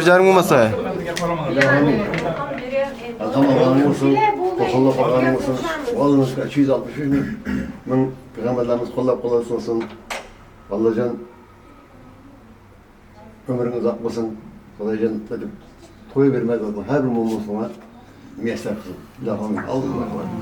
Berjäniň bolmasa. Arkam Allah'ın olsun, Kokolla Bakanı olsun, Vallahi 263 min peygamberlerimiz kollap kollasın olsun. Vallahi ömrün uzak olsun. Vallahi dedim, toy vermez olsun. Her bir mumlusuna müyesser kılsın. İlahım Allah'a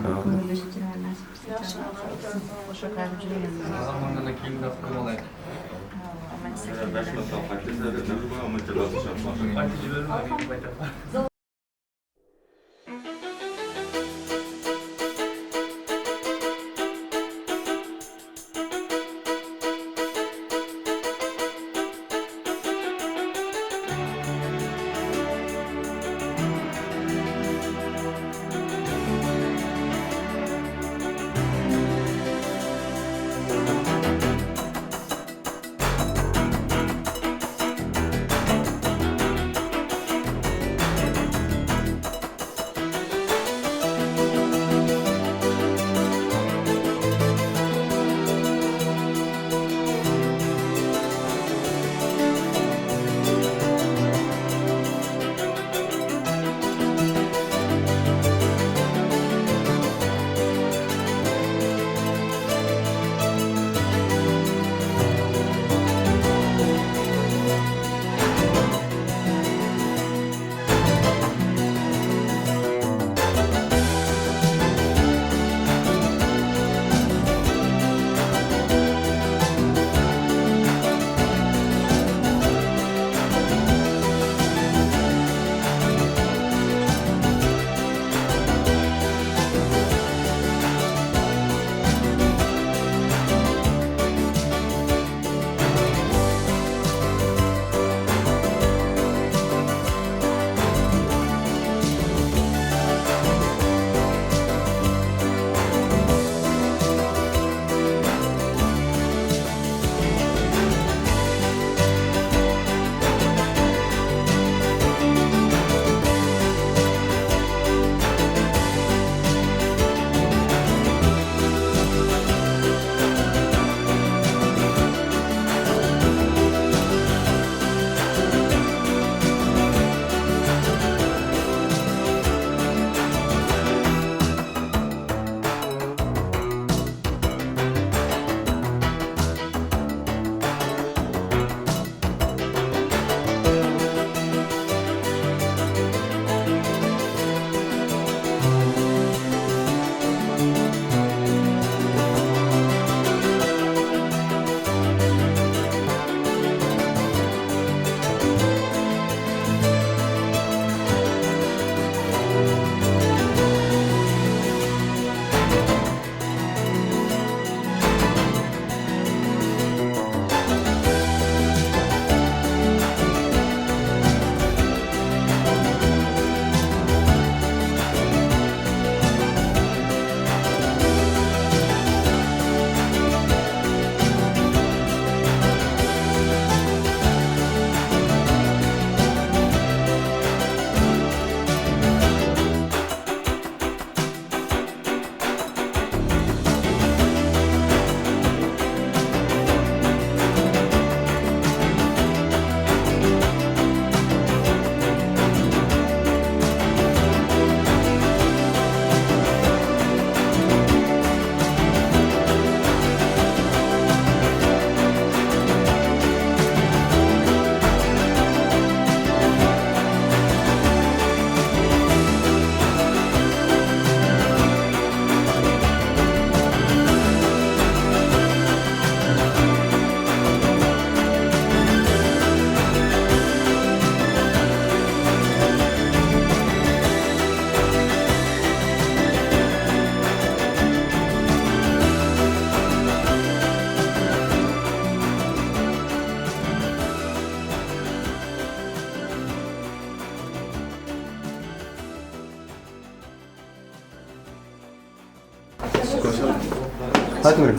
Hadi buyurun.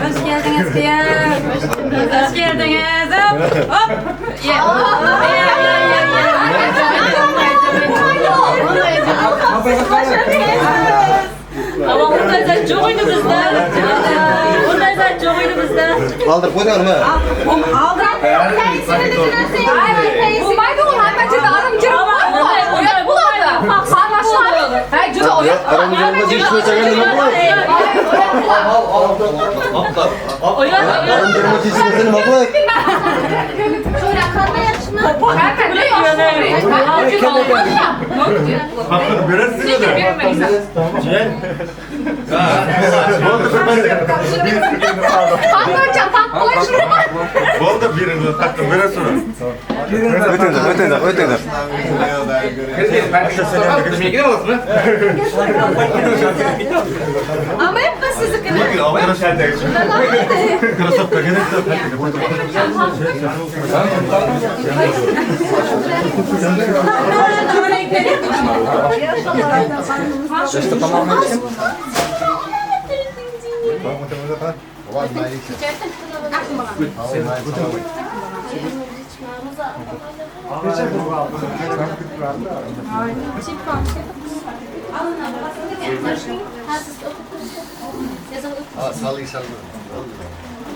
Hoş geldiniz kıyam. Hoş geldiniz. Hop hop. Ye. Ye ye ye ye. Onday zat ýok edi bizde. Onday zat ýok edi bizde. Aldyryp goýsaň nima? Bo'lmaydi u hamma yerda arim-jirim uyat bo'ladi. Ha, juda uyat. Arim-jirimda teshishmasak nima bo'ladi? Arim-jirimda teshishmasa nima bo'ladi? Ötüňler, ötüňler, ötüňler. Ha, sağlık sağlık.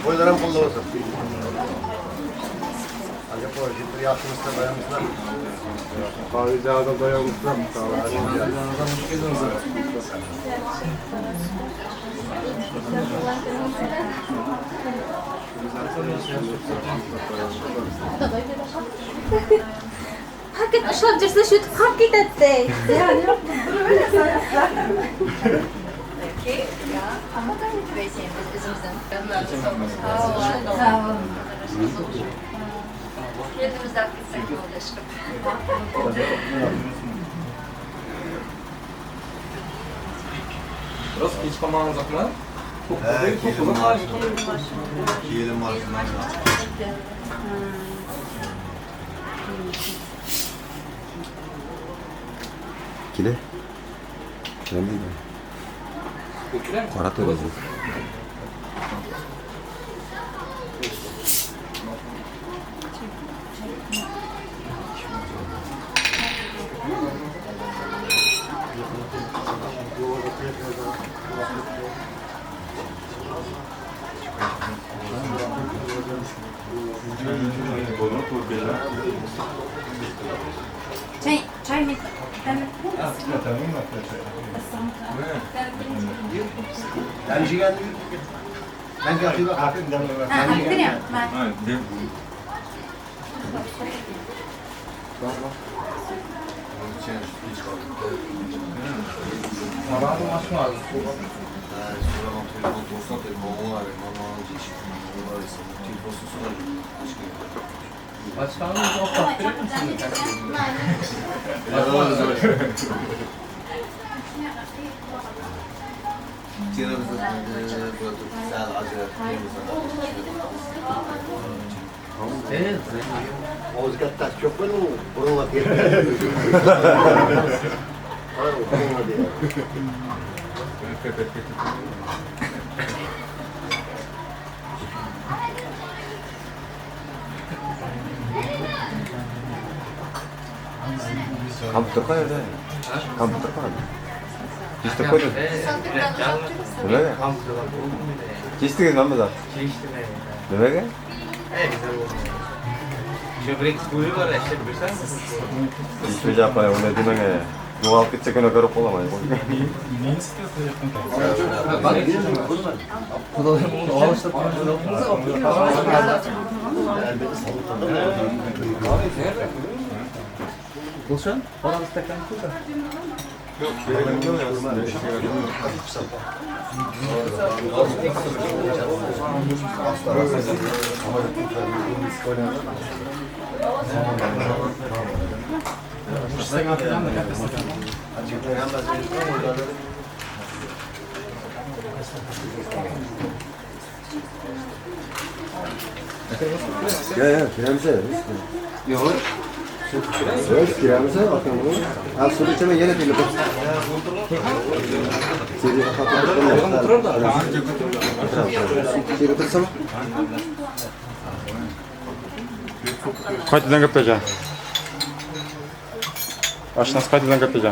Boylar ham qo'llab olsin. Aka, bu yaxshimisizlar, bayanmisizlar? Paket ushlab yursa shu yerda qolib ketadi. Kile. Qora to'razi. Çay, çay mı? Og'zi kattasi ko'p bo'ldi, burunla terdi. Burunla deyapti. Kompyuter qayerda? Kompyuter qayerda? Kechda qo'ydim. Nimaga? Kechdingiz nima zat? Nimaga? Kechga apay, unday demang. Yo'qolib ketsa kuni ko'rib qolaman. Ya ya, kiramiz. Yo'q. Yo'q, kiramiz, akam. Ha, suv ichaman, yana telefon. Seni o'tirsam? Qaytadan gaplasha. Oshnasi qaytadan gaplasha.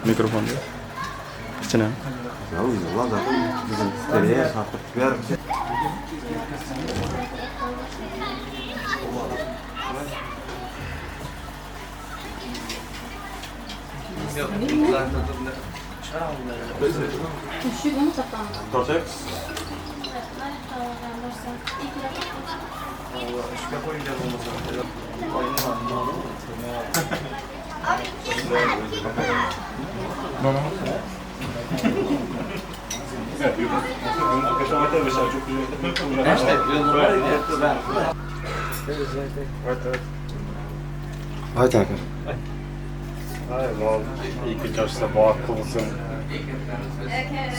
Mikrofon. Kiçine. Ayt aka. Ikki bor qilsin.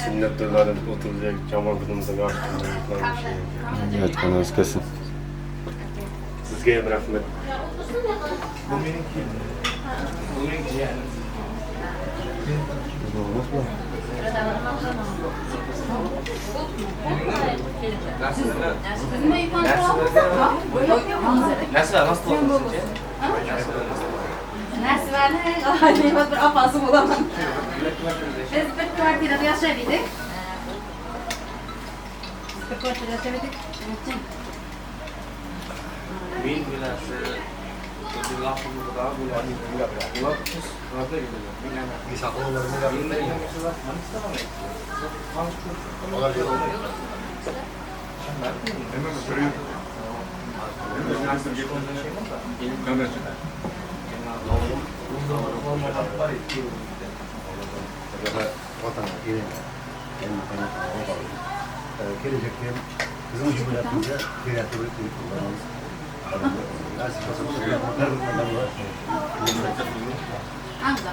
Sunnat to'ylari o'tirdik, jamoat yaxshi. Aytganingiz kelsin. Sizga ham rahmat. Nasibani bir opasi bo'laman. Biz bir kvartirada yashab edik. Bir kvartirada yashab edik. Shuning uchun Gelecekte bizim cumhuriyetimizde gerekli bir kullanmamız. Nasip olsa Hamza.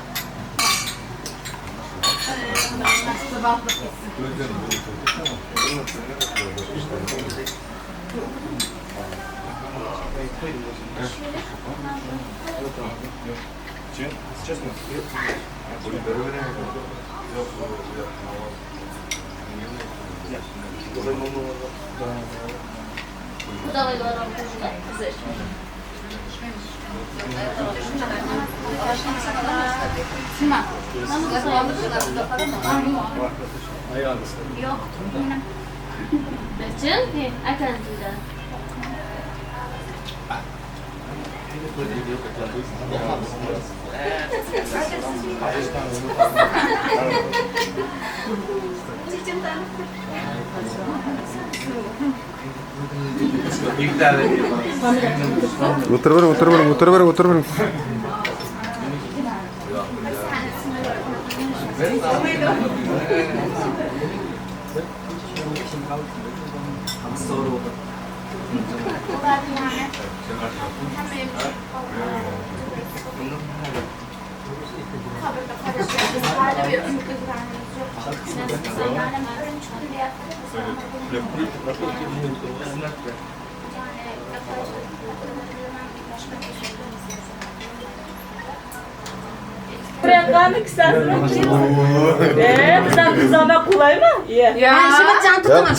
Nasip ketsin. Chunki akanizda. O'tirib bering, o'tirib bering, o'tirib bering, o'tirib bering. Ya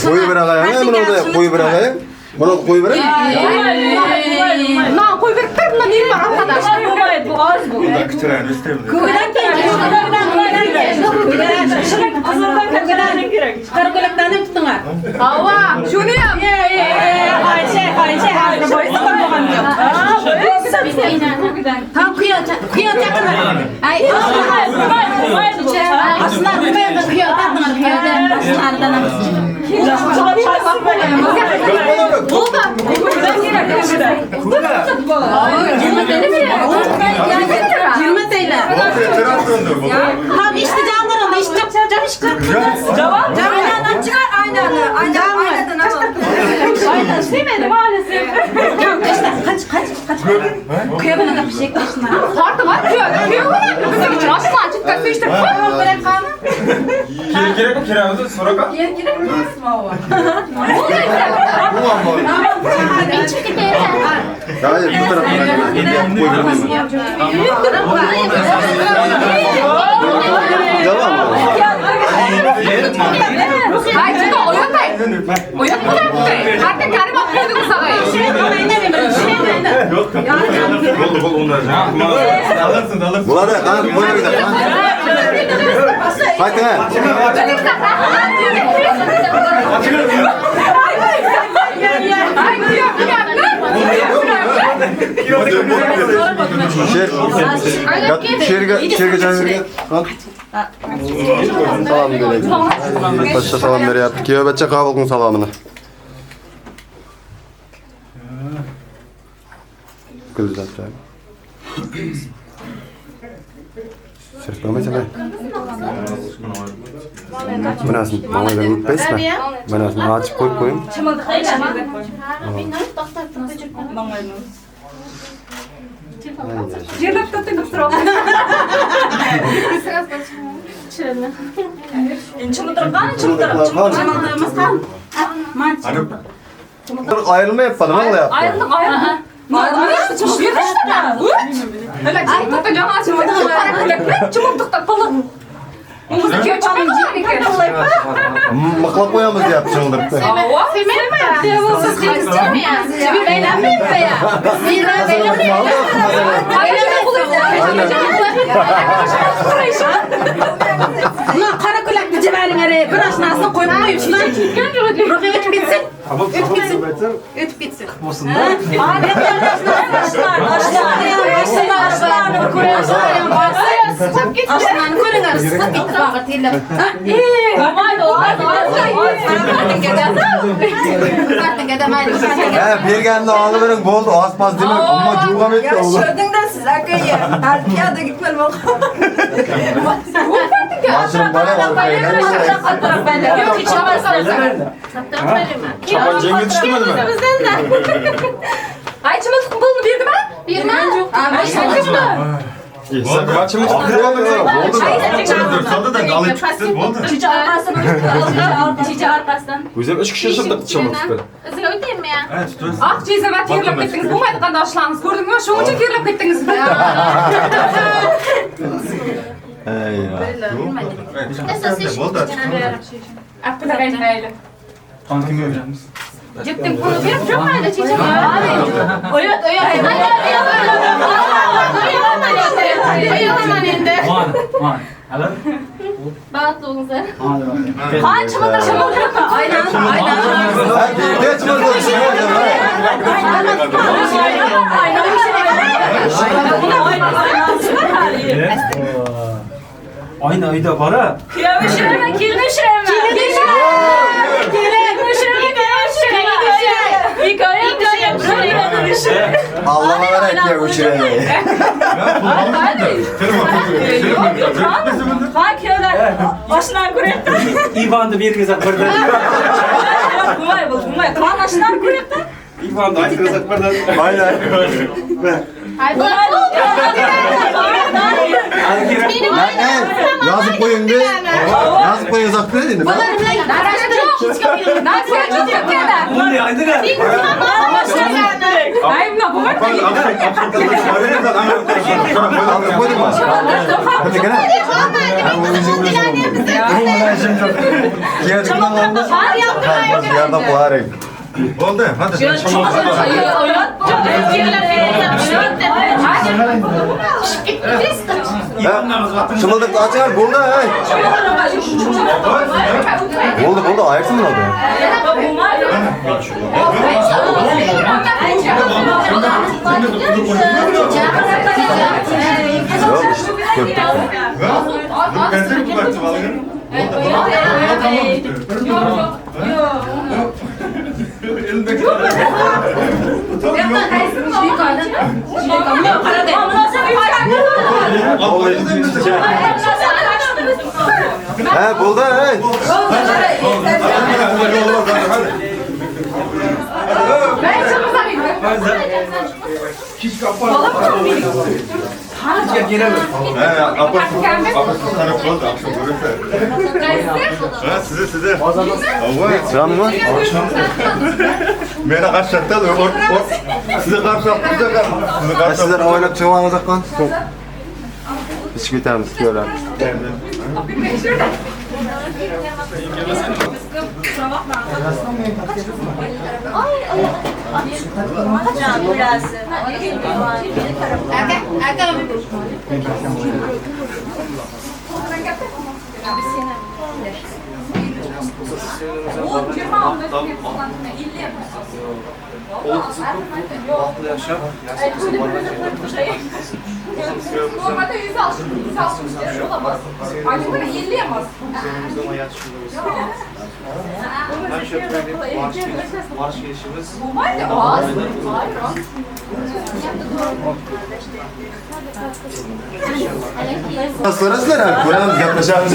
qo'yib beraymi? Buni qo'yib beraymi? Buni qo'yib beray. Nan qo'yib berib tur, bundan nima bor orqada? Ava, shuni ham. Tam işte canlarında işte cam işte. Aynadan çıkar aynanı. Aynadan aynadan al. Aynen. Demedi maalesef. Kaç kaç kaç. Köýe bilen pişek başına. Tartym at köýe. Köýe bilen biziň üçin asla çitde süýşdürip Kerek kerek mi keremiz sorak. Yer gerek mi? Hayır bu taraftan. Devam mı? Ay juda oýatay. Oýat bolardy. Hatda Karim alyp goýduňyz agaý. Bo'ldi bo'ldi undan. Alırsın alırsın. Bo'ladi, qani qo'yinglar. Qayting. Ay köýe Sher, sherga, sherga joyga. Salom beraylik. Poshsha salom beryapti. Kuyovbacha qabul qiling salomini. Gulzar. Sirtlamaysan. Bunasini manglaydan o'ppaysizmi? Bunasini ochib qo'yib qo'ying. Jerlep tutduk sıra. Ayrılmayapman, vallahi yaptım. Ayrıldık ayrıldık. Ayrıldık. Çımıldık da. Öyle çımıldık da canı açılmadı. Çımıldık da pılı. Mumuzda köy çıkmadı. Mıqlab qo'yamiz deyapti chimildiribdi. Buna qara kulakni jibaring are bir oshnasini qo'yib qo'yib shundan ruhi o'tib ketsin. O'tib ketsin. O'tib ketsin. Oshnani ko'ringlar, siqib ketdi bag'ri terlab. Ha, berganini olib bering, bo'ldi, oz-poz demang, umuman jo'g'am etdi o'g'lim. Tushundingda siz akaga. Hali piyoda gitmel Mashinam bor, olib qo'yinglar. Chapan jengil tushdimi? Ay çımıldık pulunu berdi mi? Berme. Ay Bo'ldi. Soldi da olib chiqdi, bo'ldi. Chicha orqasidan Chicha orqasidan. O'zim 3 kishi shildiq chimildiqdi. Iziga o'taymi ya? Ha, tutasiz. Ah ceyzeme terlep ketdiniz. Bo'lmaydi qandoshlarimiz. Ko'rdingmi? Shuning uchun terlab ketdiniz. Bo'ldi. Abdulla aytmayli. Qani kimga beramiz? Jipting pulini berib yo'q mayli chicha. Oyat, oyat. Oyalaman endi. One, one. Alın. Baxtli bo'linglar. Qan chimildir chimildir. Aynan, aynan. Ha, berdi chimildir. Oyna uyda bor-a. Kuyov ushirma, kelin ushirma. Kelin ushirma, kuyov ushirma. Hikoya ushirma. Allohga barak o'chiraylik. Ha kuyovlar oshnani ko'ryapti. Ivanni bergizak birdan. Bo'lmay, bo'lmay. Qon oshnani ko'ryapti. Ivanni aytgizak birdan. Aynan. Yozib qo'ying de. Yozib qo'ying uzoq endi. Bunday aytdilar. Ay buna bo'lmaydi. Olib qo'ydingmi? Kimnikini? Ha, o'zing bilasan. Bu bilan ishim yo'q. Kiyadigan yordam qilaring. Bo'ldi, hadi. Chimildiqni ochar, bo'ldi, hey. Bo'ldi, bo'ldi, ayirsin bo'ldi. Yo'q, ko'p. Ha, bo'ldi, hey. Ben çımıldır. Ha, apası, apası taraf oldu, akşam görürse. Ha, sizi sizi. Ava. Chiqamizmi? Meni qarshi or, or, sizi qarshi olib, sizi qarshi Sizlar o'ylab chiqib uzoqdan. Ichib ketamiz, ko'ramiz. Aka, aka. Normalde 160, 160 olamaz. Aynen 50 emas. Bo'lmaydi, oz. Hayır, oz. So'rasizlar ha, ko'ramiz, gaplashamiz.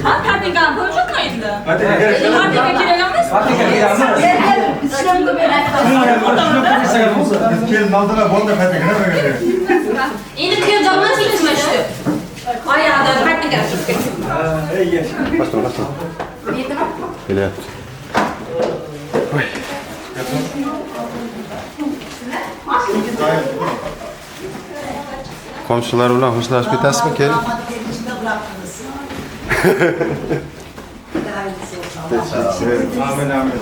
Ha, kartinkani ko'rishmi endi? Kartinka kerak. Kartinka kerak emas. Kartinka kerakmi? Biz kelin oldina bo'ldi, kartinka nima kerak? Endi kuyovjonim ketishma shu. Oyog'idan kartinka tushib ketsin. Bostir, bostir. Kelyapti. Qo'shilar bilan xo'shlashib ketasizmi, kelin? Amin, amin.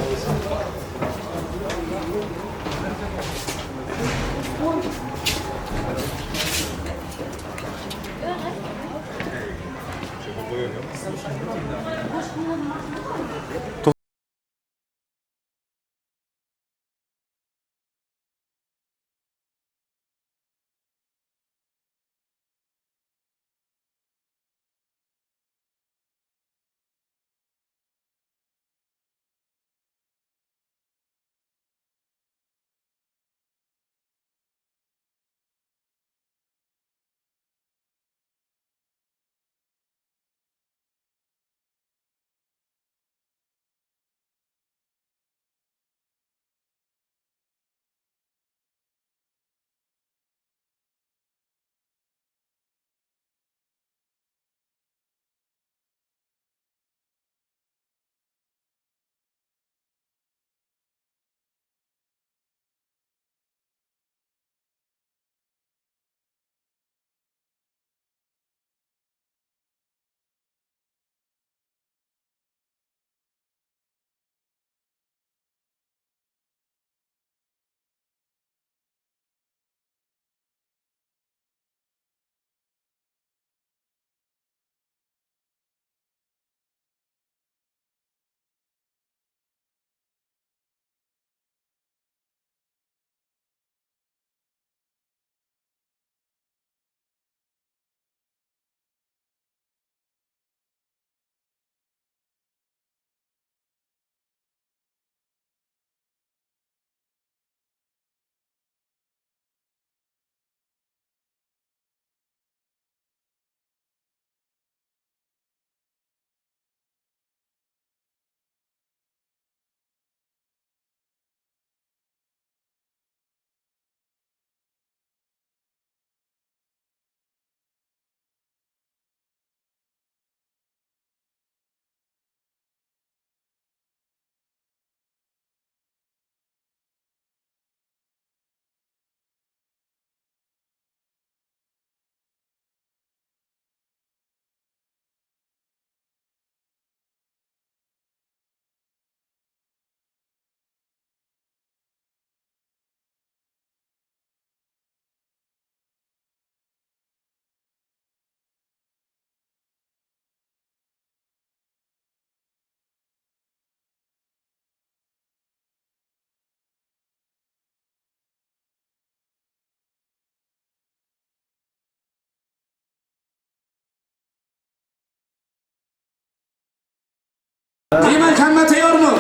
Demak, hamma tayyormi?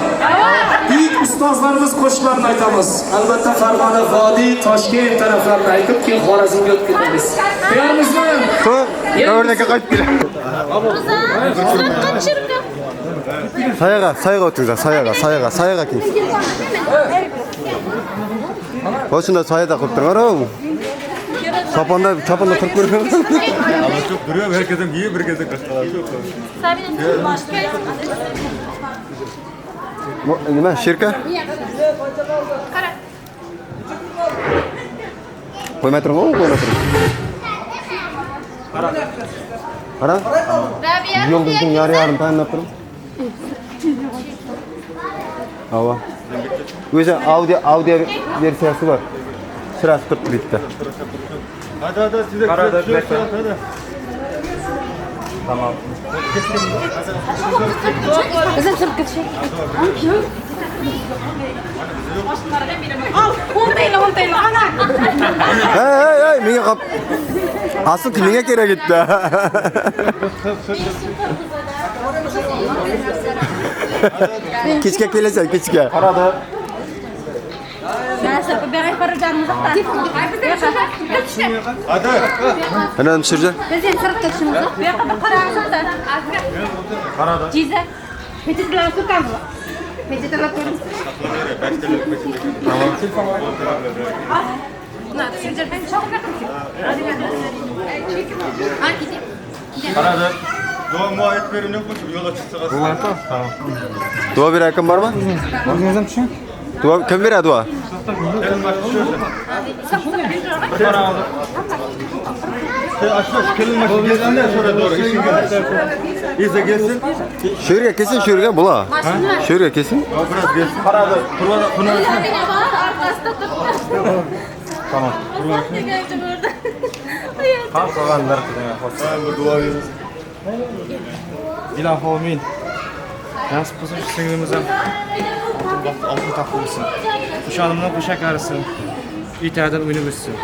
Buyuk ustozlarimiz qo'shiqlarini aytamiz. Albatta Farg'ona vodiy, Toshkent taraflarini aytib, keyin Xorazmga o'tib ketamiz. Tayyormizmi? O'rnaga qaytib kelamiz. Suratga tushirib. Saýaga, saýaga oturyňyz, saýaga, saýaga, saýaga kim? Hoşunda saýada koyup duruň. Çapanda, çapanda turup görüň. Çok duruyor herkesin giyiyor bir gezek başkaları yok. Nima, shirka? Qo'ymay turing, qo'ymay turing. Qara. Qara. Yulduzning yari-yarini tayinlab turing. Ava. O'zi audio audio versiyasi bor. Sirasi turibdi bitta. Hadi hadi size Arada güzel bir bir hadi. Tamam. Bizim sürüp ketishing. Al, o'ntayla, o'ntayla, ana. Hey hey hey, menga qop. Asl menga kerak edi. Kechga kelasan, kechga. Qaradi. Hadi. Ana tushirja. Biz ham sirib ketishimiz. Bu yoqqa bir qaramiz. Qaradi. Jiza. Pechetlarni surtamiz. Pechetlar ko'ramiz. Qaradi. Dua muayet verin yok mu? Yola çıksa Tamam. Duo berayotgan bormi? O'zingiz ham tushing. Duo kim beradi duo? Bir qaradi. Şey aşağı şu kelin maşı gelsin sonra doğru işin gelsin. İyice gelsin. Shu yerga kelsin, shu yerga bular. Shu yerga kelsin. Biraz gelsin. Qaradi. Kurban kurban. Orqasida turibdi. Tamam. Degancha bo'ldi. Qan qolganlar degan Bu dua veririz. Ilohi omin. Nasib bo'lsa shu singlimiz ham oltin baxt, oltin taxt bo'lsin. Qo'shanimdan qo'shak arisin. Itadan o'ynab o'ssin.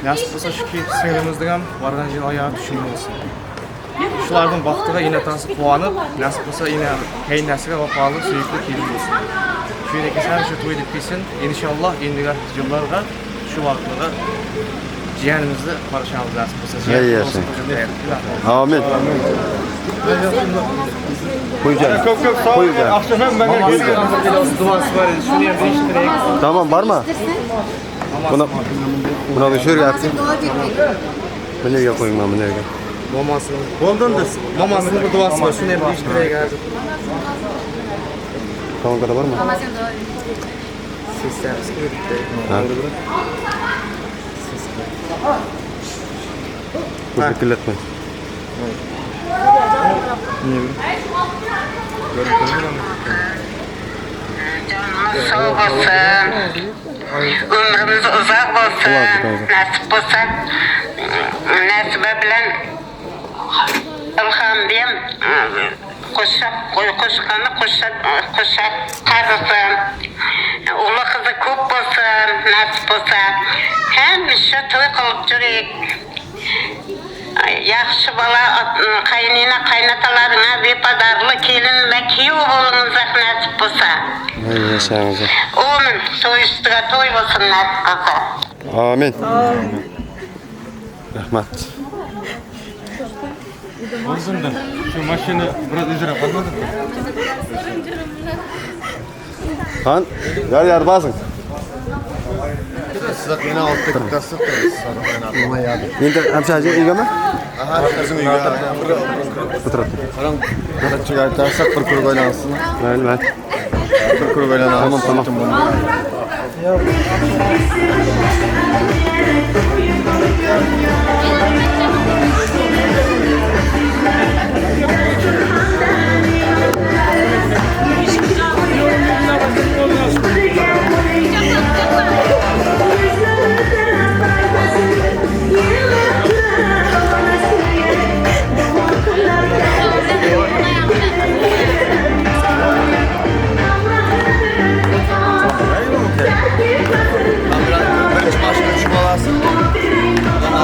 Nasib bo'lsa shuki singlimizning ham borgan joyi oyog'i tushum bo'lsin. Shularning baxtiga ena-otasi quvonib, nasib bo'lsa ena qaynonasiga vafoli, suyukli kelin bo'lsin. Shu yerga kelsa ham shu to'y deb kelsin. Inshaalloh endigi yillarga shu vaqtlarga jiyanimizni qarashamiz nasib bo'lsa. Ey yashang. Amin. Qo'ygan. Köp köp sağ olun. Qo'ygan. Akşam hem ben gelsin. Duosi bor edi, shuni ham eshittiraylik. Tamam, bormi? Buni buni shu yerga atsin. Buni yerga qo'ying, mana buni yerga. Momasining Ondan da. Momasining bir duosi bor, shuni ham eshittiraylik hozir. Kolonkada bormi? Seslarimiz kelibdi. Ha. Ko'zni killatmang. Sog' bo'lsin. Umrimiz uzoq bo'lsin. Nasib bo'lsa, nasiba bilan Ilhomni ham qo'shib qo'shqani qo'shib qo'shib qarisin. O'g'li qizi ko'p bo'lsin, nasib bo'lsa. Hamisha to'y qilib yuring. Yaxshi bola qaynina qaynotalaringga bepadarli kelin va kuyov bo'lingizlar nasib bo'lsa. Ey yashangiz. Amin. To'y ustiga to'y bo'lsin nasib bo'lsa. Amin. Rahmat. Olsun Şu maşını biraz üzere kalmadık mı? Han, yar yar basing. Siz meni oldi bittasi Endi hamshahriga uygami? Aha, bizim uyga. O'tiradi. Qarang, birinchi aytarsak bir kruг aylansin. Mayli, mayli. Bir kruг aylanamiz. Tamam, tamam. Birinchi mashina tushib olasiz.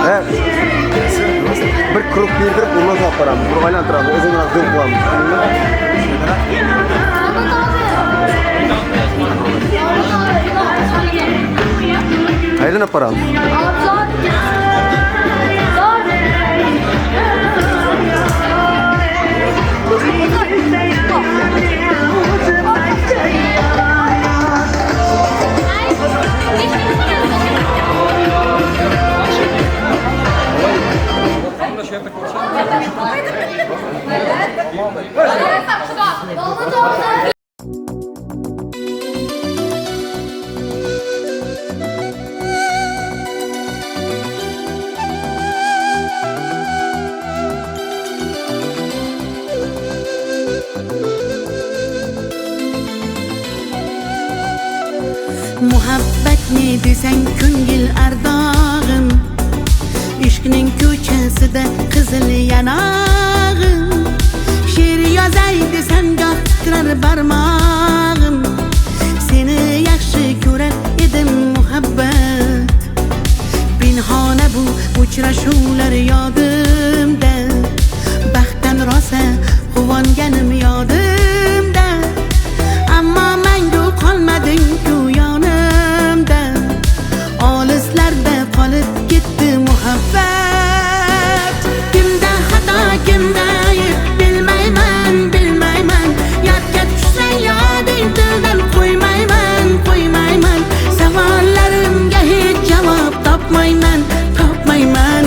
He. Bir kruг berdirib, undan so'ng olib boramiz. Bir aylantiramiz, o'zimiz zo'r qilamiz. Aylanib boramiz. Desang ko'ngil ardog'im, Ishqning ko'chasida qizil yanog'im. She'r yozay desam goh titrar barmog'im. Seni yaxshi ko'rar edim muhabbat. Pinhona bu uchrashuvlar yodimda. Baxtdan rosa quvonganim yodimda. Ammo mangu qolmading-ku yonimda. Olislarda qolib ketdi muhabbat. Kimda xato, kimda ayb bilmayman, bilmayman. Yodga tushsa yoding tildan qo'ymayman, qo'ymayman. Savollarimga hech javob topmayman, topmayman.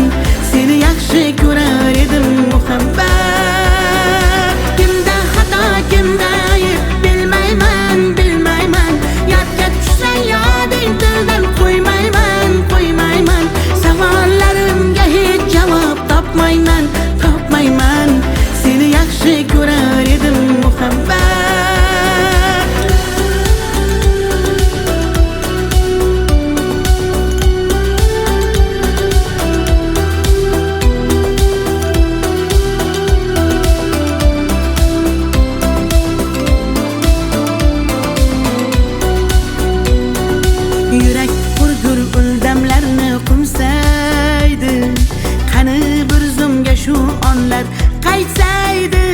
Seni yaxshi ko'rar edim muhabbat. Kimda xato, kimda ayb bilmayman, bilmayman. Yodga tushsa yoding tildan qo'ymayman, qo'ymayman. Savollarimga hech javob topmayman, topmayman. Seni yaxshi ko'rar edim muhabbat. Yurak qurgur uldamlarni qo'msaydi. Qani bir zumga shu onlar qaytsaydi.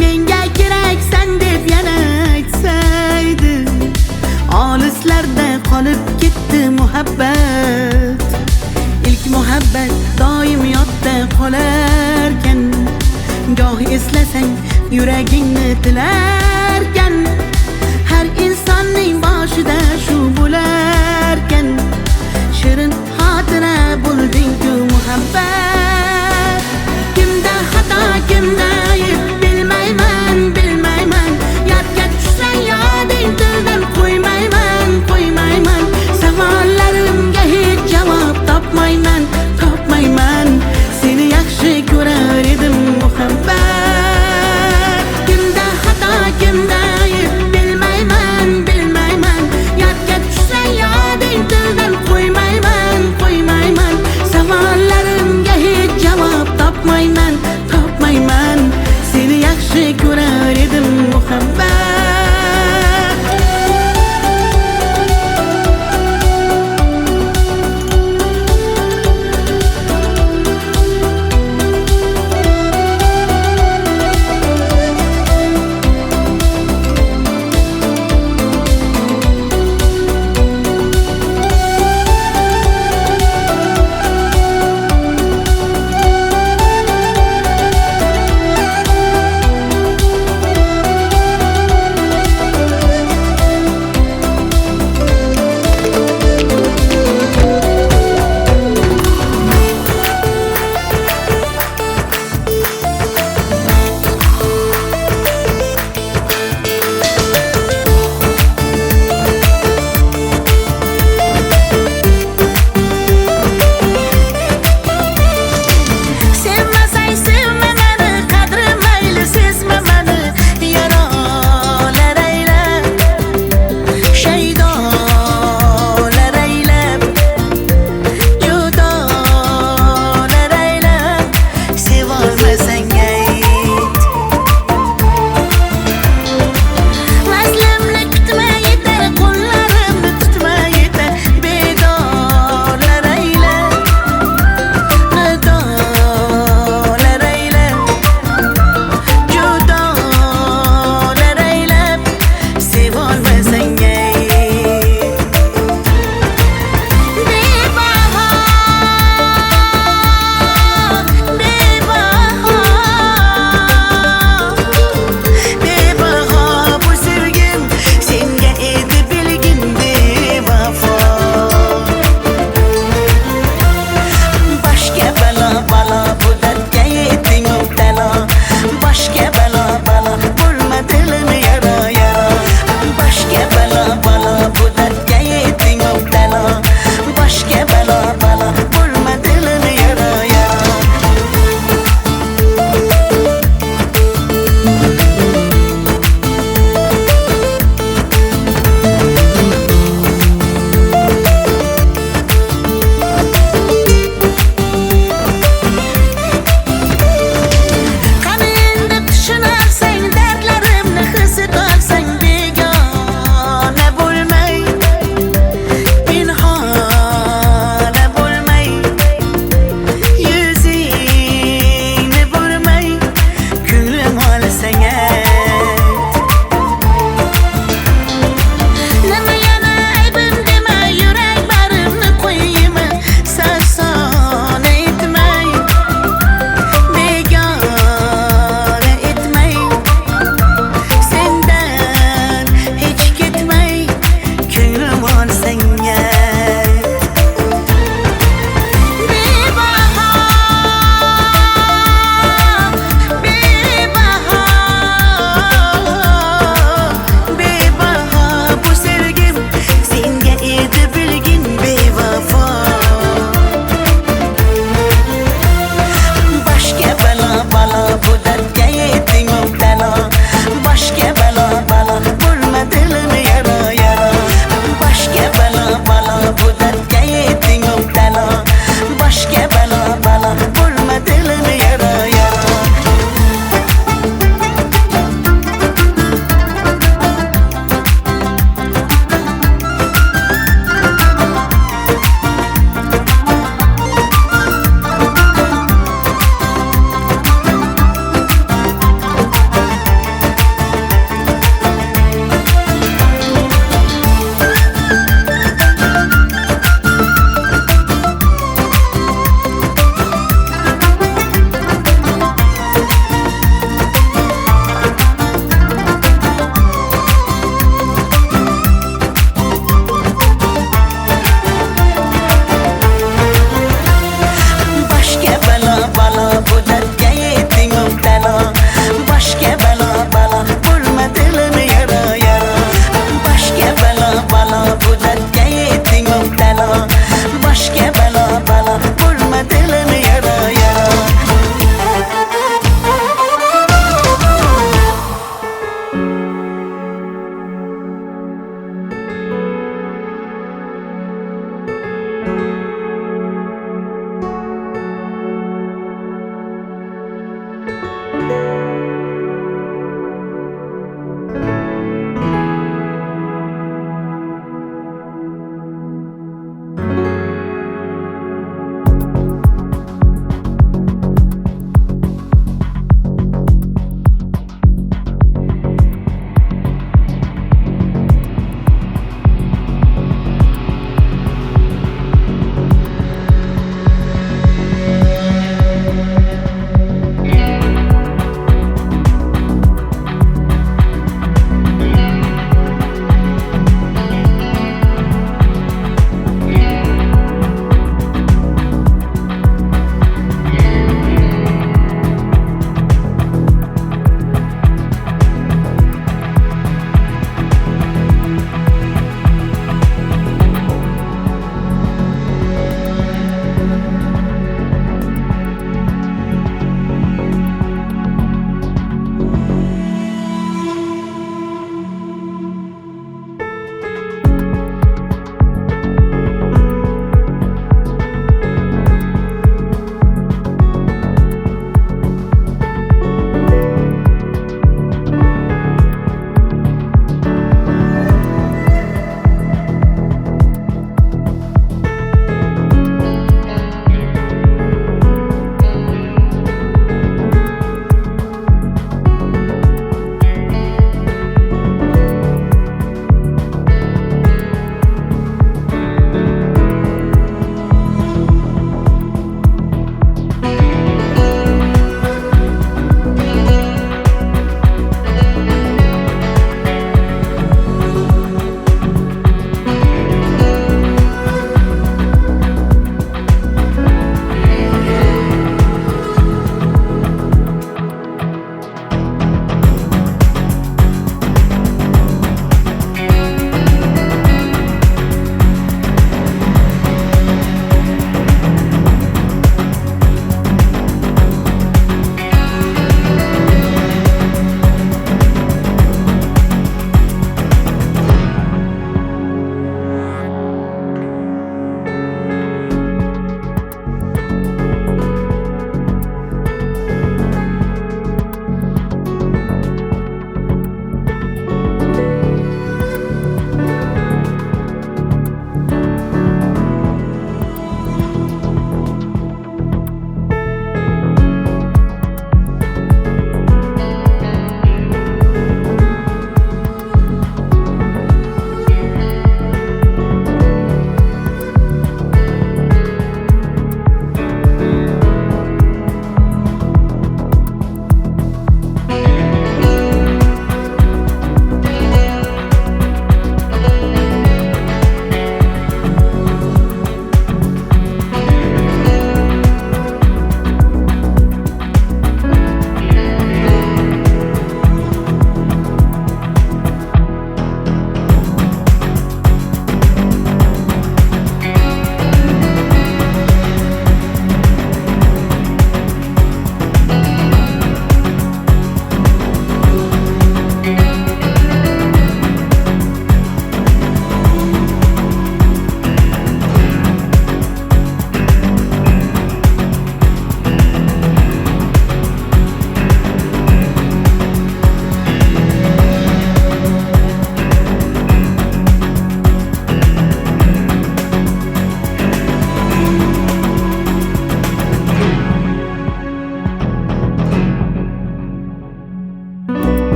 Menga keraksan deb yana aytsaydi. Olislarda qolib ketdi muhabbat. Ilk muhabbat doim yodda qolarkan. Goh eslasang yuragingni tilarkan. Har insonning boshida shu bo'larkan. Shirin xotira bo'lding-ku muhabbat. Kimda xato, kimda ayb bilmayman, bilmayman. Yodga tushsa yoding tildan qo'ymayman, qo'ymayman. Savollarimga hech javob topmayman, topmayman. Seni yaxshi ko'rar edim muhabbat. Kimda xato, kimda ayb bilmayman, bilmayman. Yodga tushsa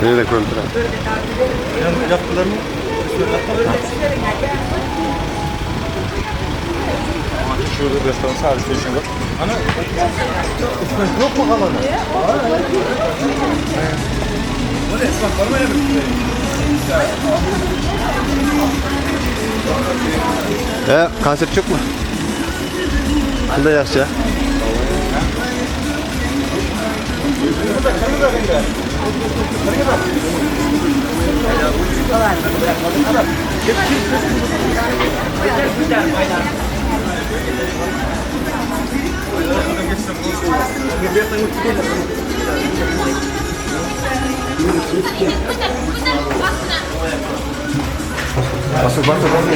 Nerede görüntü? Yaptılar mı? Şurada restoran sadece için var. Ana, yok mu kalanı? Bu ne? Esnaf var mı öyle bir şey? E, konsept yok mu? Bunda yaxshi ya. Basur basur basur.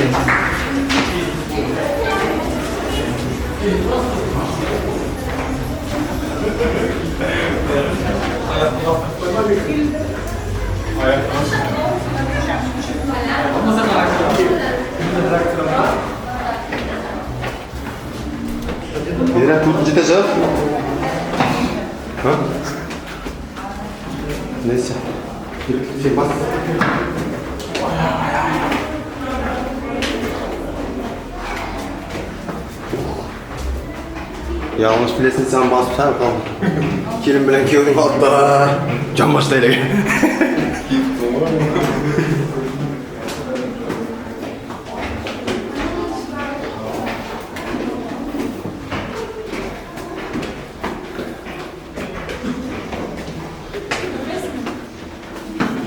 Nereye to'rtinchi etaj a? Ha? Neyse. Şey bas. Yanlış bilesin sen basıp sen kal. Kelin bilen kuyovning oldida jon boshlaydi.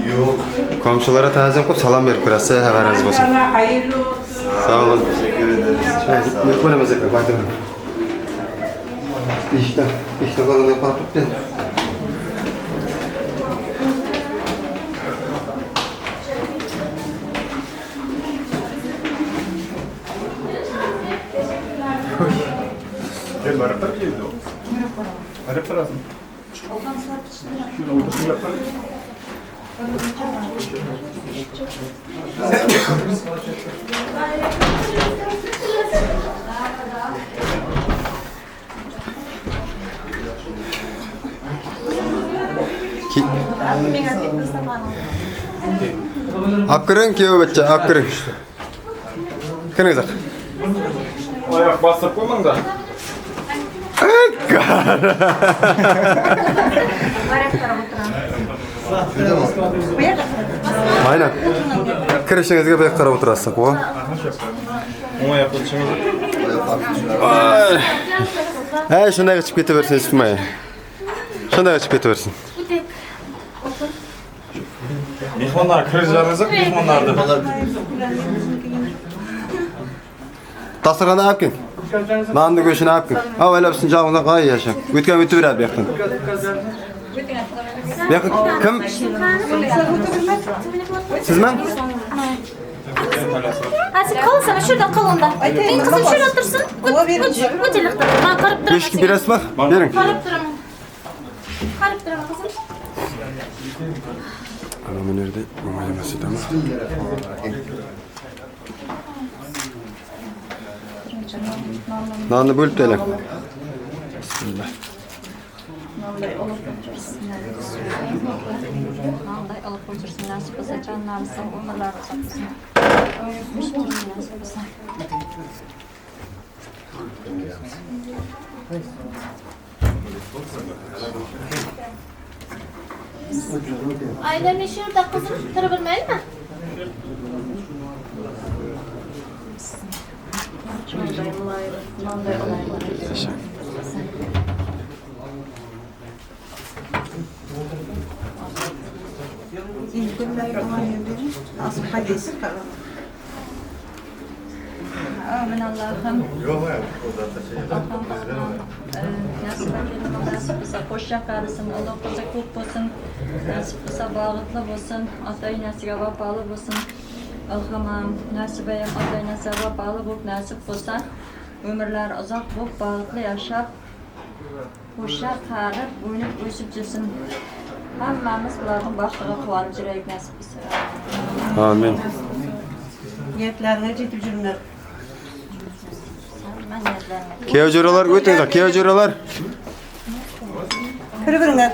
Yo'q. Komshilara ta'zim qilib salom berib kirasiz, xabaringiz bo'lsin. Hayırlı olsun. Sağ olun. Teşekkür ederiz. Ne ko'ramiz ekan, bayram. Eshikdan, eshikdan qadamdan qarab turibdi. Gel barıp geldi o. Barıp parasın. Şunu otursun yapalım. Olib kiring kuyov bachcha, olib kiring. Kiringiz. Ayak bastırıp koymayın da. Aynen. Kirishingizga bu yoqqa qarab o'tirasiz, qo'y. Oň ayakta dışımızı. Ay. Hey, shunday chiqib ketaversin, hech qilmay. Shunday chiqib ketaversin. Mehmonlar kirgizlarınızı mehmonlardı. Dasturxonni olib keling. Nonni go'shtini olib keling. Avvalab sizning jog'ingizdan qo'y yashang. O'tgan o'taveradi bu yoqdan. Bu yoqqa kim? Sizmi? Azıcık kalsana şurada kal onda. Benim kızım şurada otursun. Öt, öt, öt elikte. Ben karıp duramam. Go'shtni berasizmi? Bering. Karıp duramam. Karıp duramam kızım. Ana bu yerda o'ng'ay emas edimi? Nonni bo'lib taylang. Bismillah. Nanday alıp otursun. Nasip olsa canları sağ, ömürleri uzak olsun. Nasip olsa. Ailem şurada kızım. Turabilmeyli mi? Amin Allah'ım. Yok ya o zaten şey. Nasip ekelim, nasip olsa hoşça kalsın, Allah olsa kop olsun, nasip olsa bağıtlı olsun, ata enesiga vapalı olsun. Alhamam, nasip eyim ata enesiga vapalı bulup nasip olsa, ömürler uzak bulup bağıtlı yaşap, hoşça kalıp, oynayıp ösüp жүрсін. Hammamiz bularning baxtiga quvonib yuraylik nasip bo'lsa. Amin. Niyetlerine yetip jürünler. Hamma niyatlaringga Kuyov jo'ralar o'tinglar, kuyov jo'ralar. Kırıvırınlar.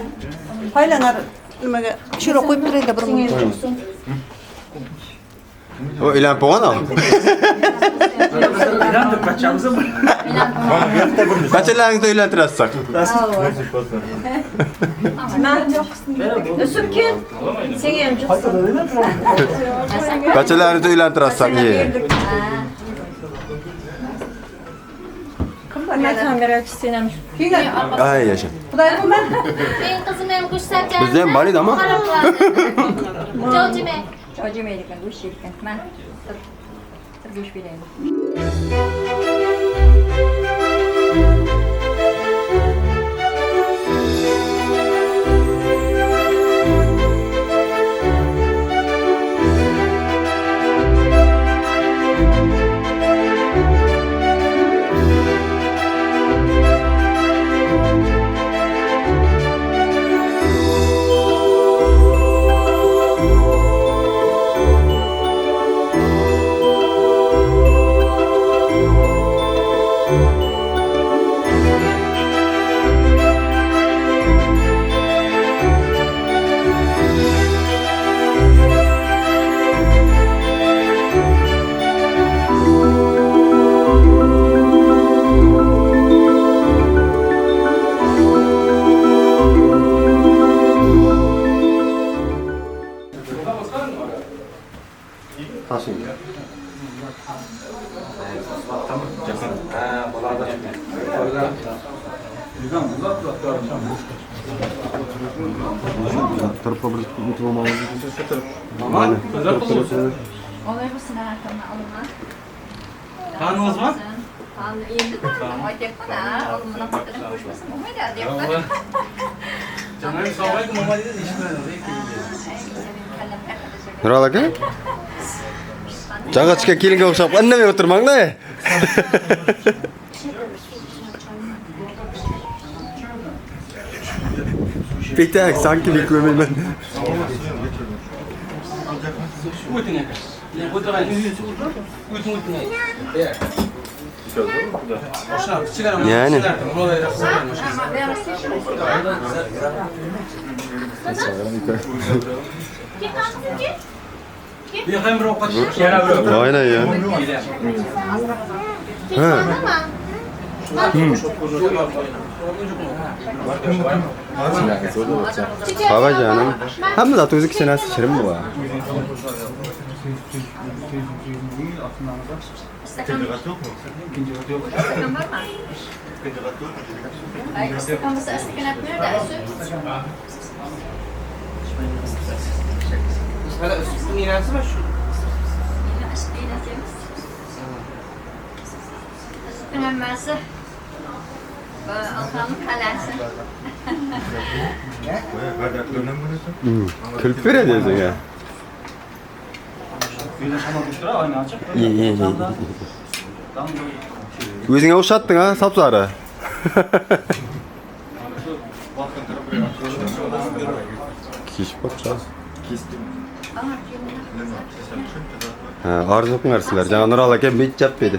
Paylanar. Nimaga şura qo'yib turayda bir minut. O uylanib bo'lgan Uylandik bachamiz. Bachalaringizni uylantirasiz. Yusuf kel. Senga ham juqsin. Bachalaringizni uylantirasiz. Ye. Mana kamera sen ham. Ay yasha. Xudoy qilma. Men qizim ham go'sht sapchasi. Bizda ham bor edi ama. Jovjima. Jojimaydi ekan, go'sht yeydi ekan. Mana. Tur. Tur go'sht beraylik. Olay bo'lsin, akamni olma. Tanidingizmi? Tan endi tanıdım. Aytyapman, ha, oğlum bunaqa qilib qo'shmasin bo'lmaydi, deyapman. Canım assalomu alaykum mama dedi, eshitmadim. Nurali aka. Jang'a chiqqan kelinga o'xshab indamay o'tirmang-da. Petak, sanki men ko'rmayman. O'ting aka. O'tiring. O'ting, o'ting. Yani. Aynen ya. Ha. Baba canım. Hamma zat o'zi kichinasi shirin bu. Istakan bormi? Ay, istakan bo'lsa istakan olib ber-da, Yusuf. Yusufning hammasi bu Alxamning qal'asi. Kulib beradi o'ziga. Ye, ye, ye. O'zingga o'xshatding ha, sapsari. Kishib qolibdi. Ha, orzu qilinglar. Jana Nurali aka bechap dedi.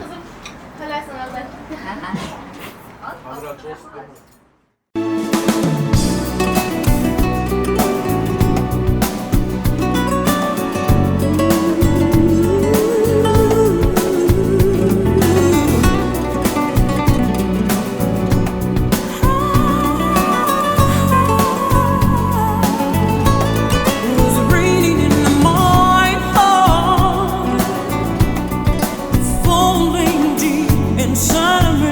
It was raining in my heart, falling deep inside of me.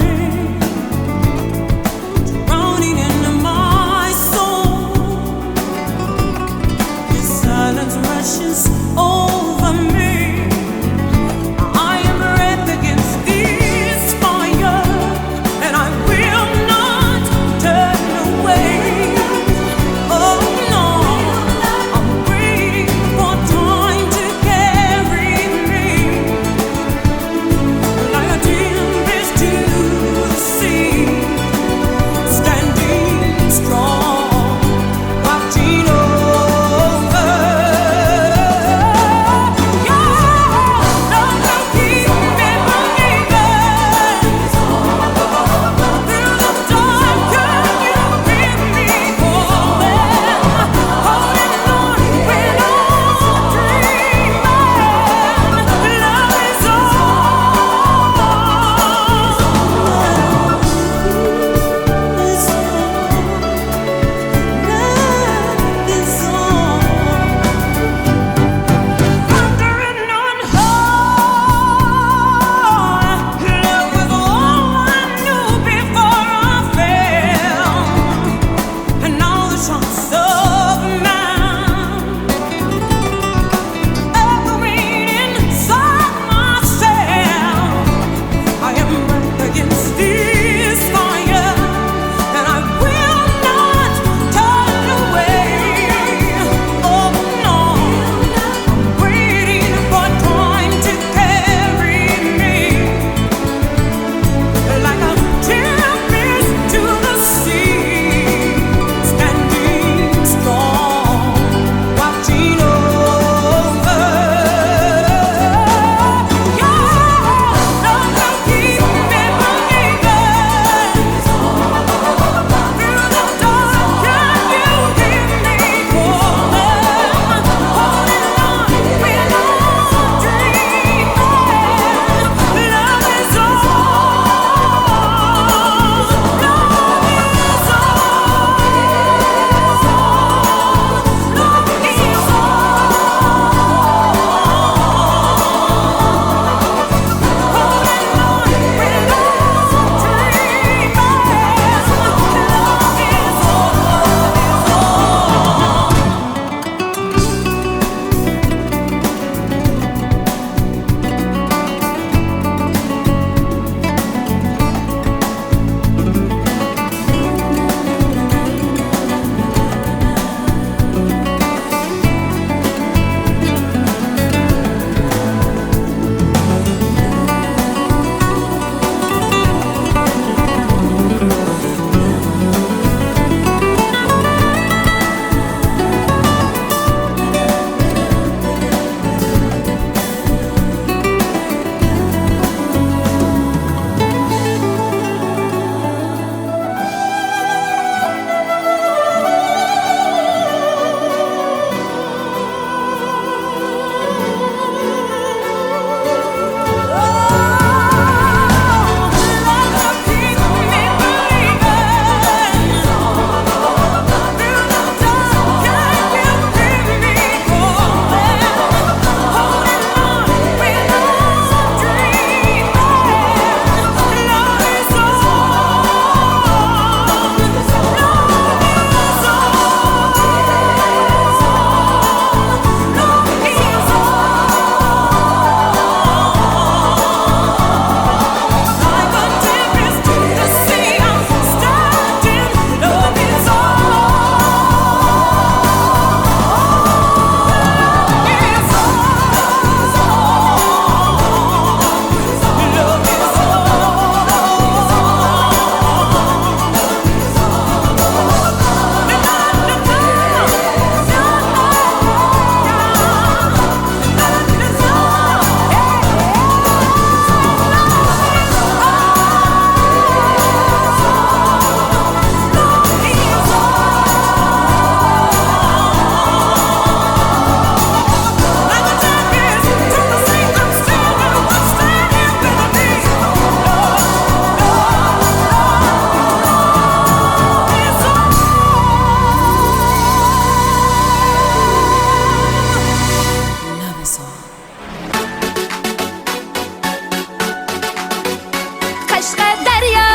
Qashqadaryo,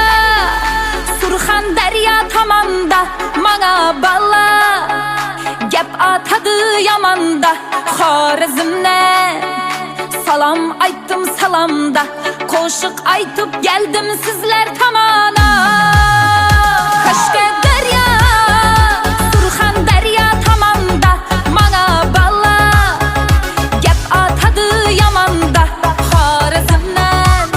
Surxondaryo tomonda maňa bala gap atady ýamanda Horezmden salam aýtdym salamda Goşuk aýtyp geldim sizler tamana Qashqadaryo, Surxondaryo tomonda maňa bala gap atady ýamanda Horezmden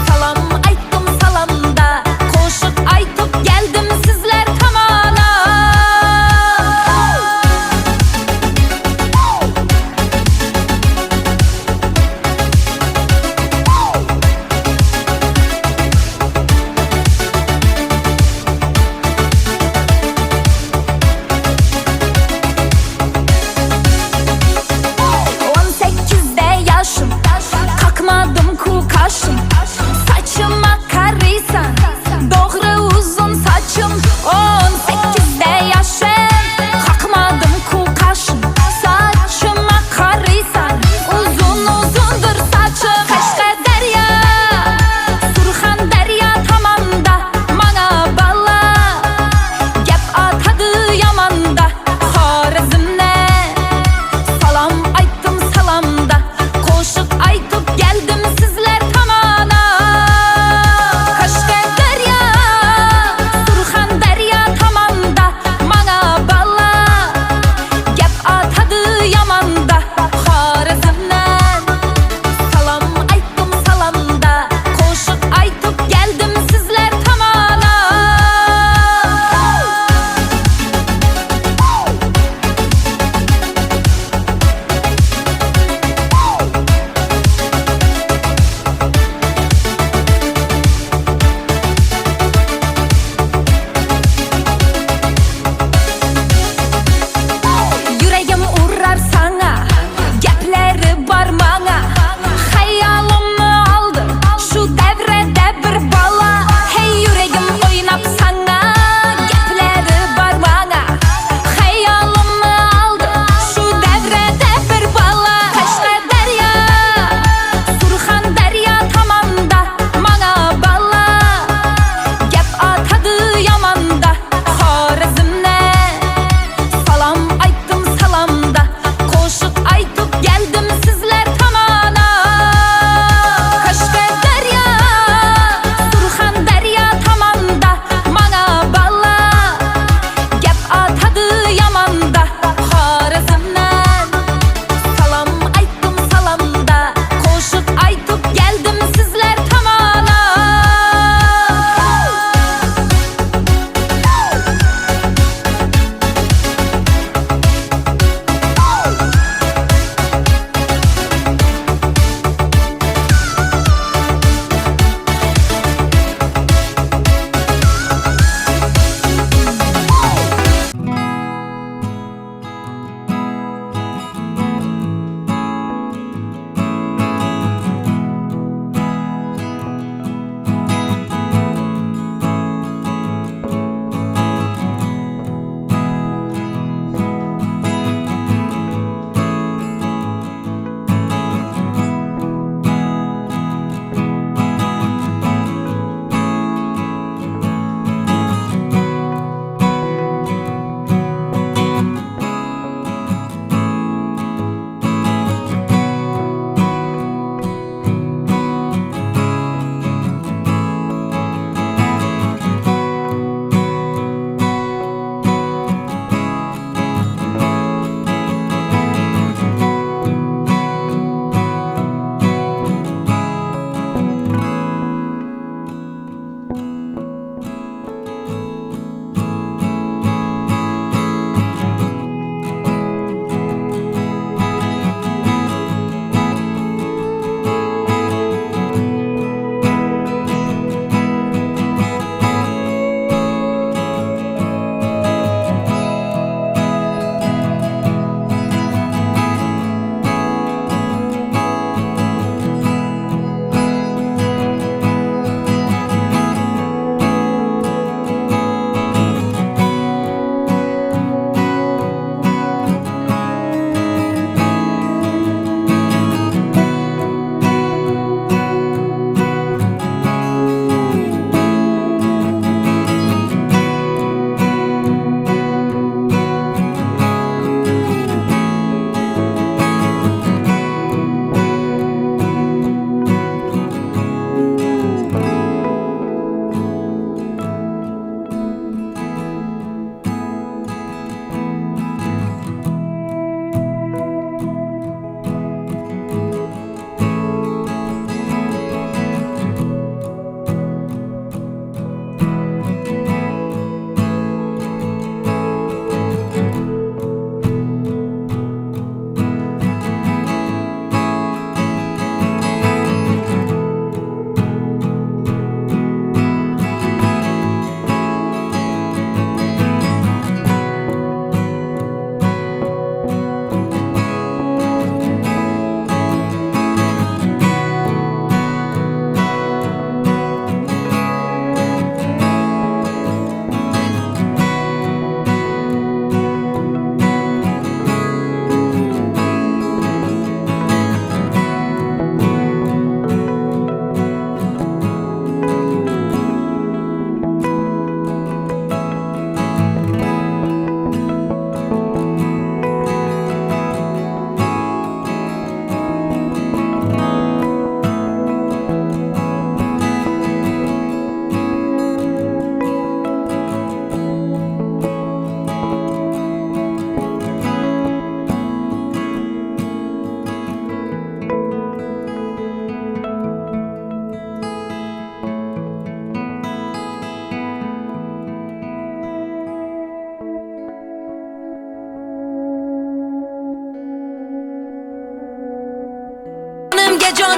salam aýtdym salamda Goşuk aýtyp geldim sizler tamana.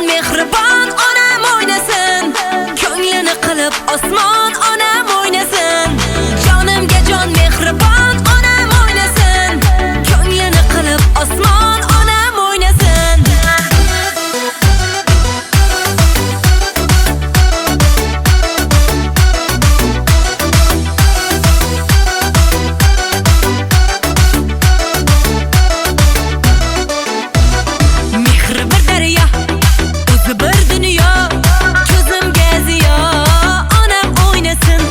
Mehribon onam o'ynasin. Ko'nglini qilib osmon onam o'ynasin. Jonimga jon mehribon onam o'ynasin. Ko'nglini qilib osmon onam o'ynasin. Mehri bir daryo, o'zi bir dunyo, ko'zimga ziyo, onam o'ynasin.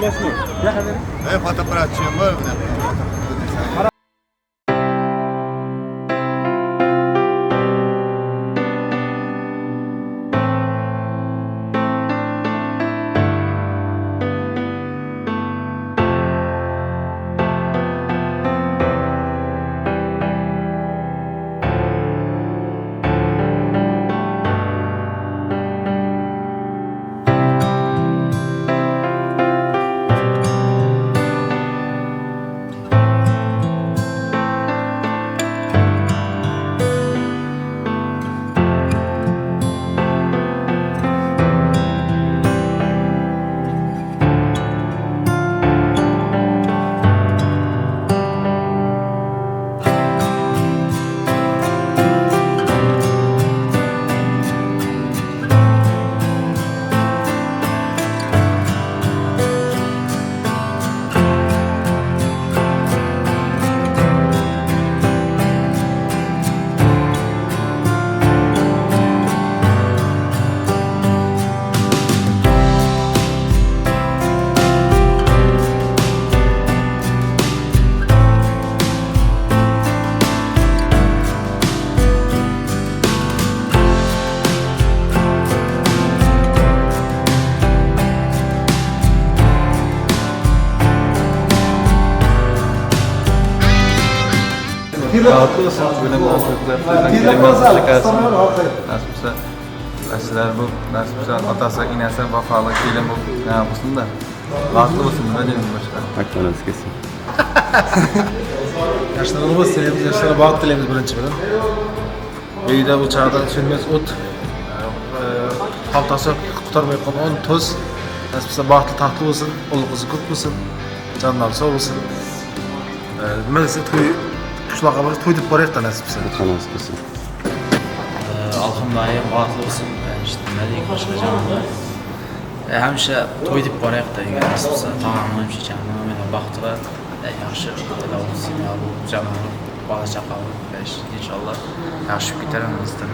Ey fotoapparatçıyım var mı? Rahatlı olsun. Nasip bolsa sizler bu nasip bolsa atası, enesi vefalı, kelin bu ne olsun da. Rahatlı olsun. Ne diyeyim başka? Aklanız kesin. Yaşlarımız tilaymiz, yoshlarga baxt tilaymiz birinchi bilan. Uyda bu chog'da sönmez o't, xaltasi qurtarmay qolgan un, tuz. Nasip bo'lsa baxtli taxtli bo'lsin, o'g'il qizi ko'p bo'lsin, jonlari sog' bo'lsin. Nima desa to'y qishloqqa borib to'y deb boraylik nasib bo'lsa. Aklanız kesin. Alhamdulillah baxtli bo'lsin. İşte ne diyeyim başka canım. Həmişə toy deb boraylik da nasib bo'lsa tog'am həmişə canım elə baxtlı, yaxşı elə olsun, ya bu canım bala çaqalı inşallah yaxşı biter bizdə.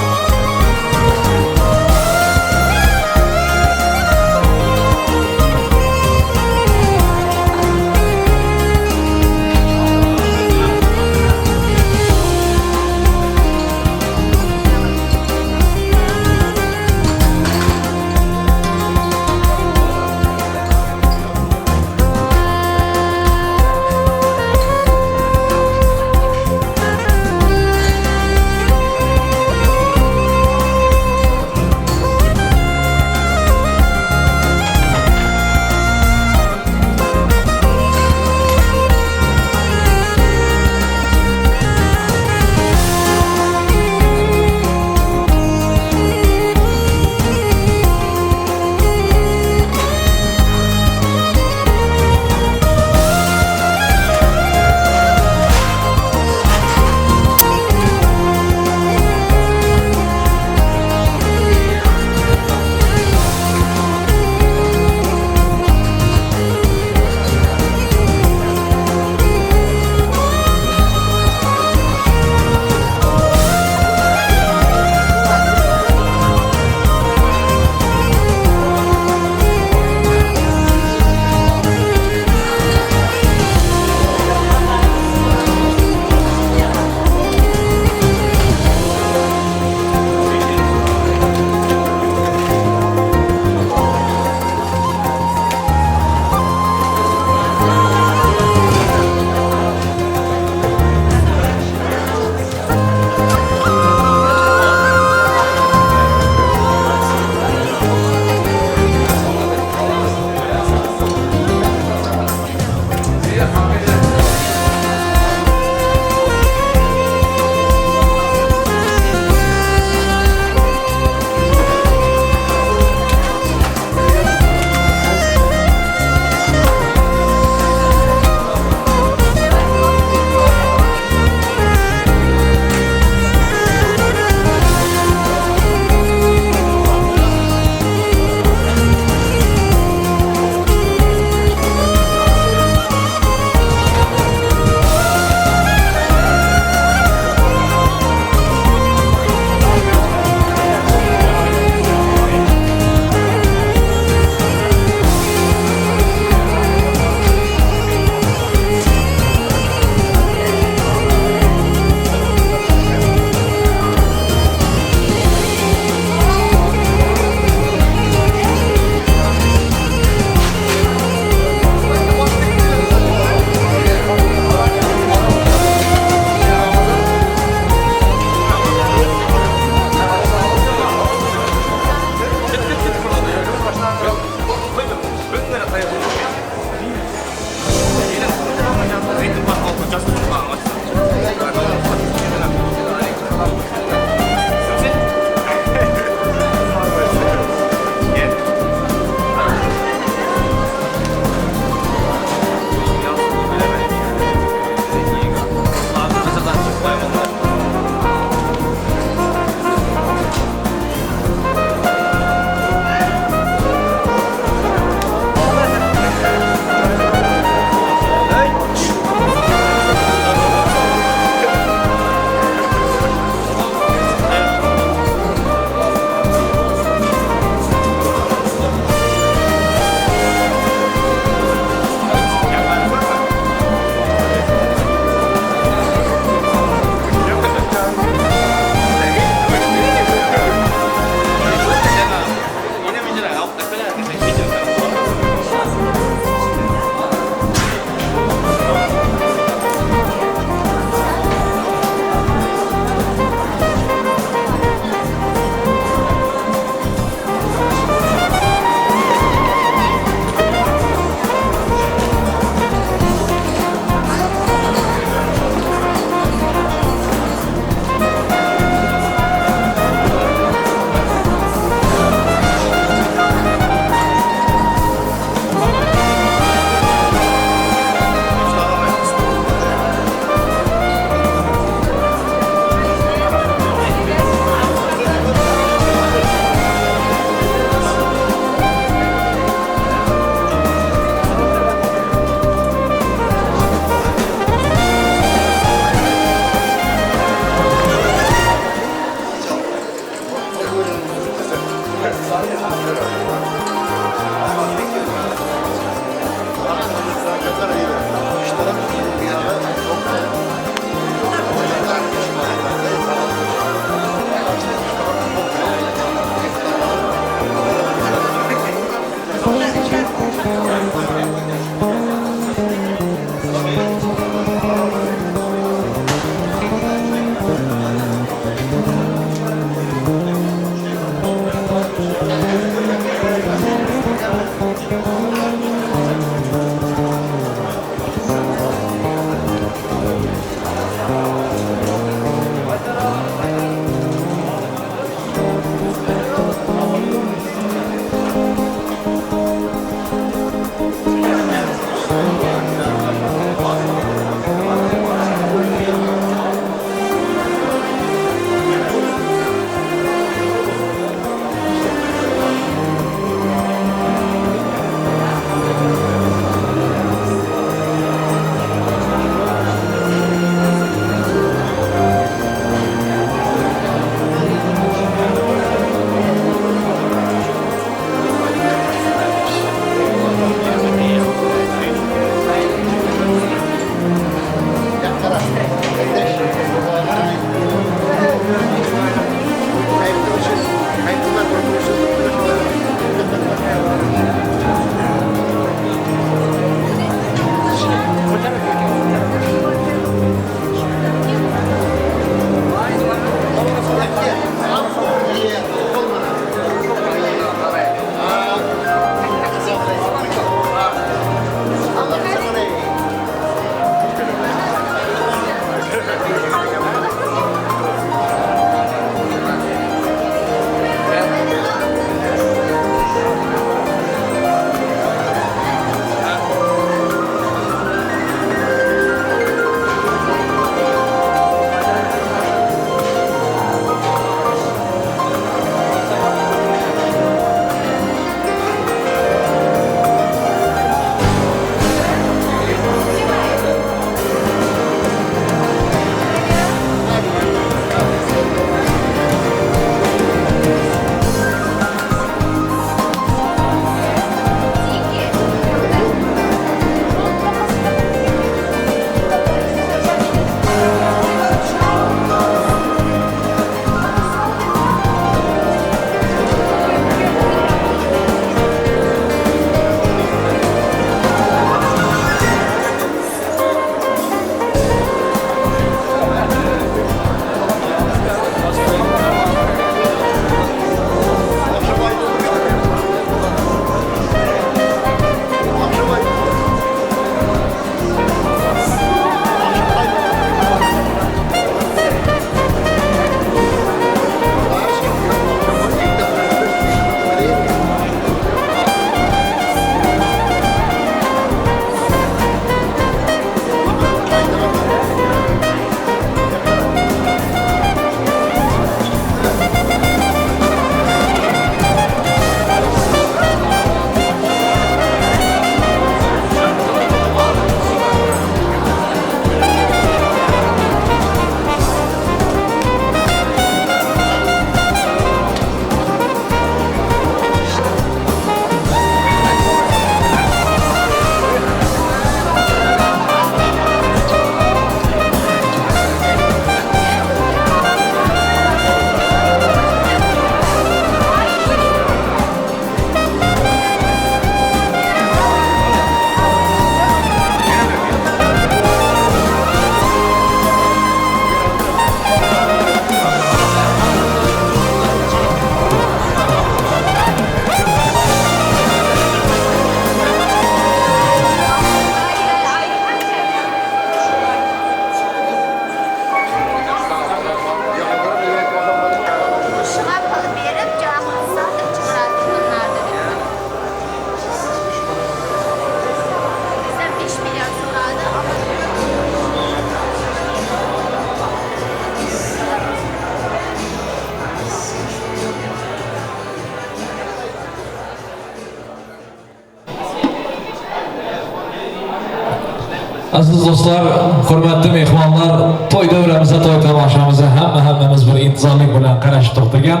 Aziz do'stlar, hurmatli mehmonlar, to'y davramizda, to'y tomoshamizni hamma hammamiz bir intizorlik bilan qarashib to'xtagan.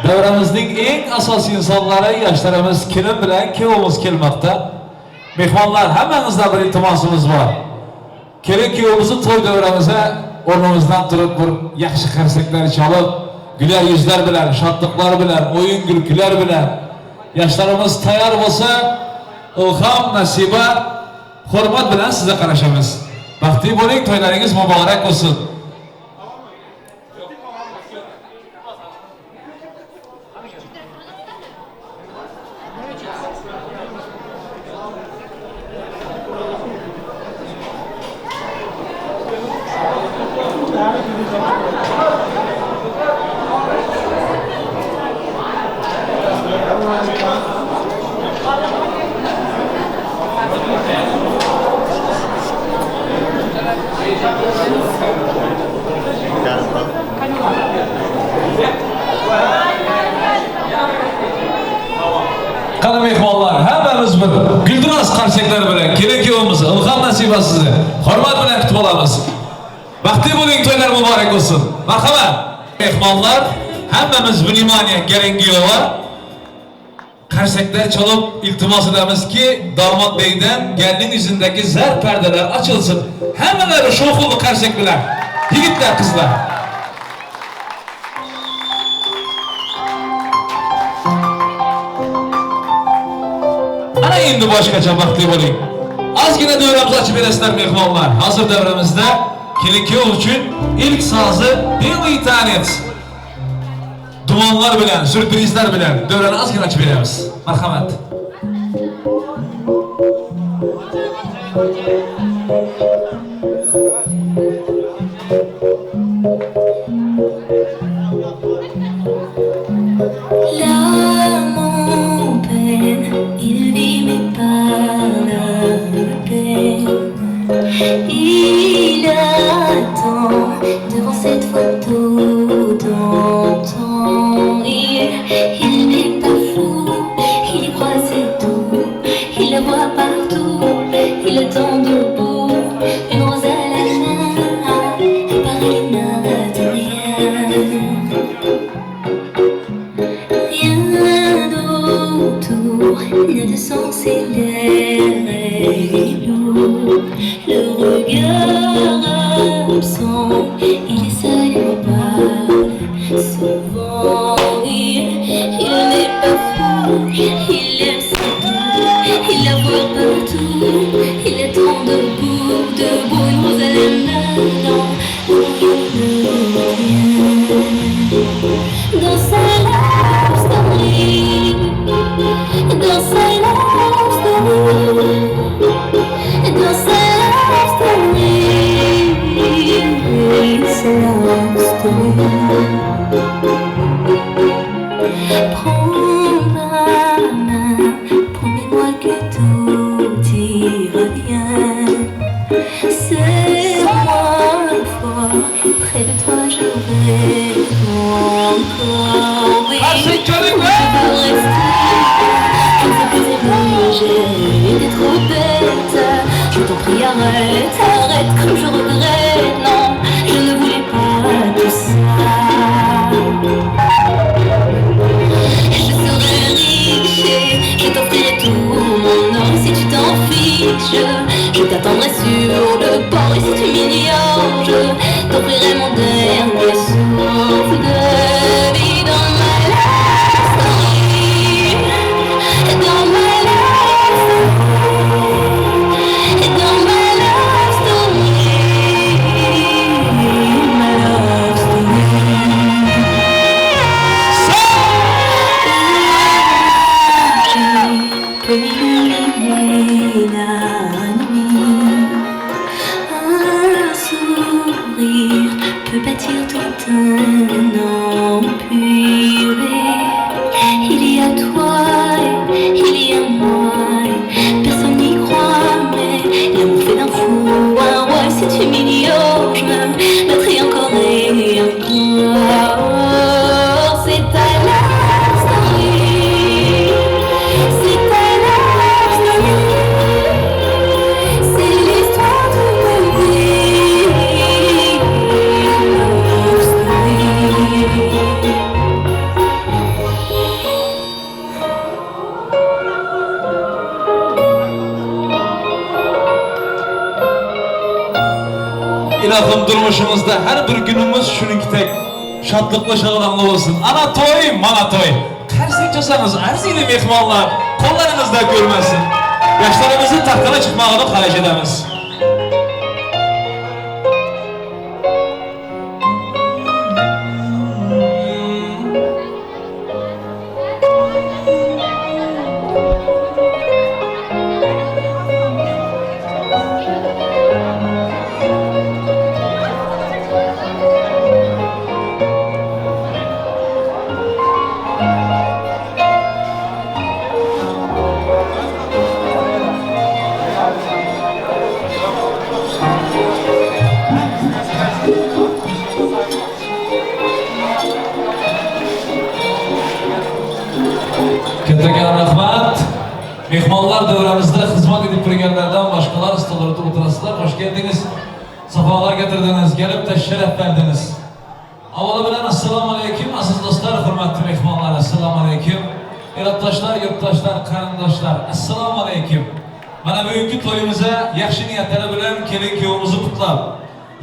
Davramizning eng asosiy insonlari yoshlarimiz kelin bilan kuyovimiz kelmoqda. Mehmonlar, hammangizdan bir iltimosimiz bor. Kelin kuyovimizni to'y davramizda o'rnimizdan turib bir yaxshi qarsaklar chalib, güler yüzler bilan, shodliklar bilan, o'yin kulgilar bilan yoshlarimiz tayyor bo'lsa, Ilhom, Nasiba hurmat bilan sizga qarashamiz. Baxtli bo'ling, to'ylaringiz muborak bo'lsin. Qani mehmonlar, hammamiz bir gulduros qarsaklar bilan kelin kuyovimizni, Ilhom Nasiba sizni hurmat bilan kutib olamiz. Baxtli bo'ling, to'ylar muborak bo'lsin. Marhamat. Mehmonlar, hammamiz внимание kelin kuyovga qarsaklar chalib iltimos edamizki, domod beydan gelin yuzindagi zar pardalar ochilsin. Hammalari shovqinli qarsak bilan. Yigitlar, qizlar. Ana endi boshqacha baxtli bo'ling. Ozgina davramizni ochib berasizlar mehmonlar. Hozir davramizda kelin kuyov uchun ilk sozi Белый танец. Dumonlar bilan, syurprizlar bilan davrani ozgina ochib beramiz. Marhamat. L'âme en peine, il vit mais pas la peine. Il attend devant cette photo d'antan. Il n'est pas fou, il y croit c'est tout. Il la voit partout, il attend debout. Une rose à la main, pareil il n'attend rien. Rien d'autour n'a de sens et l'air est lourd. Le regard absent, il est seul et parle souvent. Il n'est pas fou, il aime c'est tout. Il la voit partout, il attend debout, debout, une rose à la main. Non, rien ne retient. Dans sa love story, dans sa love story, dans sa love story, sa love story. Prends ma main, promets-moi que tout ira bien. Serre-moi fort, près de toi je rêve encore. Oui, je veux rester. Je ne sais plus aimer, j'ai été trop bête. Je t'en prie, arrête, arrête, comme je regrette. Non, je ne voulais pas tout ça. Je serai riche et je t'offrirai tout mon or. Si tu t'en fiches, je t'attendrai sur le port. Et si tu m'ignores, je t'offrirai mon dernier souffle de vie dans ma love story. Dans ma love story. Dans ma love story. Allah'ım durmuşumuzda her bir günümüz şununki tek şatlıklı şagalaňly bolsun. Ana toý, mana toý. Qarsek çalsaňyz arziydi mehmonlar. Qo'llaringizda ko'rmasin. Yoshlarimizni taxtana chiqmog'ini xohish etamiz. Kattakon rahmat. Mehmonlar davramizda xizmat edib turganlardan boshqalar stollarda o'tirasizlar. Xush keldingiz. Safolar getirdiniz, gelip de şeref verdiniz. Avvalo bilan assalomu alaykum aziz do'stlar, hurmatli mehmonlar, assalomu alaykum. Elatdoshlar, yurtdoshlar, qarindoshlar, assalomu alaykum. Mana bugungi to'yimizga yaxshi niyatlari bilan kelin kuyovimizni qutlab,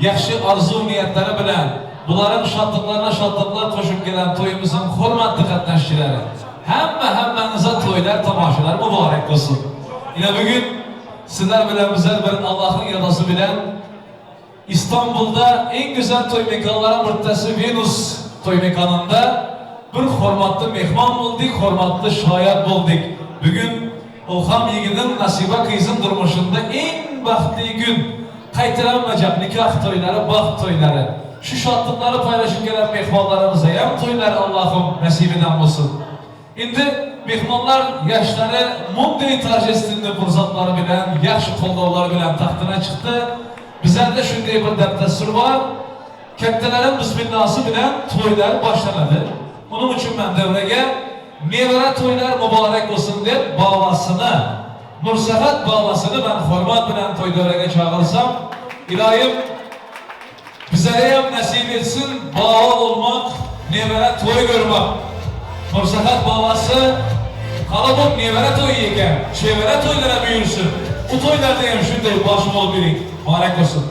yaxshi orzu niyatlari bilan bularning shodliqlarına shodliqlar qo'shib kelgan to'yimizning hurmatli qatnashchilari. Hamma hammangizga to'ylar, tomoshalar muborak bo'lsin. Yine bugün sizler bilan bizler bir Allah'ın iradası bilan İstanbul'da en güzel toy mekanlarının birisi Venus toy mekanında bir hurmatli mehmon bo'ldik, hurmatli shoyat bo'ldik. Bugun Ilham yigitning Nasiba qizning durmuşunda eng baxtli gün. Qaytarilmayacak nikoh to'ylari, baxt to'ylari. Şu şadlıkları paylaşıp gelen mehmonlarımıza ham to'ylar Allah'ım nasibinden bo'lsin. Endi mehmonlar yaşları munday торжественный fursatları bilan, yaxshi qo'llovlar bilan taxtına chiqdi. Bizlarda shunday bir dab-dastur bor. Kattalarim bismillahsi bilan to'ylar boshlanadi. Buning uchun men davraga nevara to'ylar muborak bo'lsin deb bobosini, Nursahat bobosini men hurmat bilan to'y davraga chaqirsam, iloyim bizlarga ham nasib etsin bobo bo'lmoq, nevara to'y ko'rmoq. Nursahat bobosi hali bu nevara to'yi ekan, chevara to'ylara buyursin. Bu to'ylarda ham shunday boshim bo'lib yuring. Muborak bo'lsin.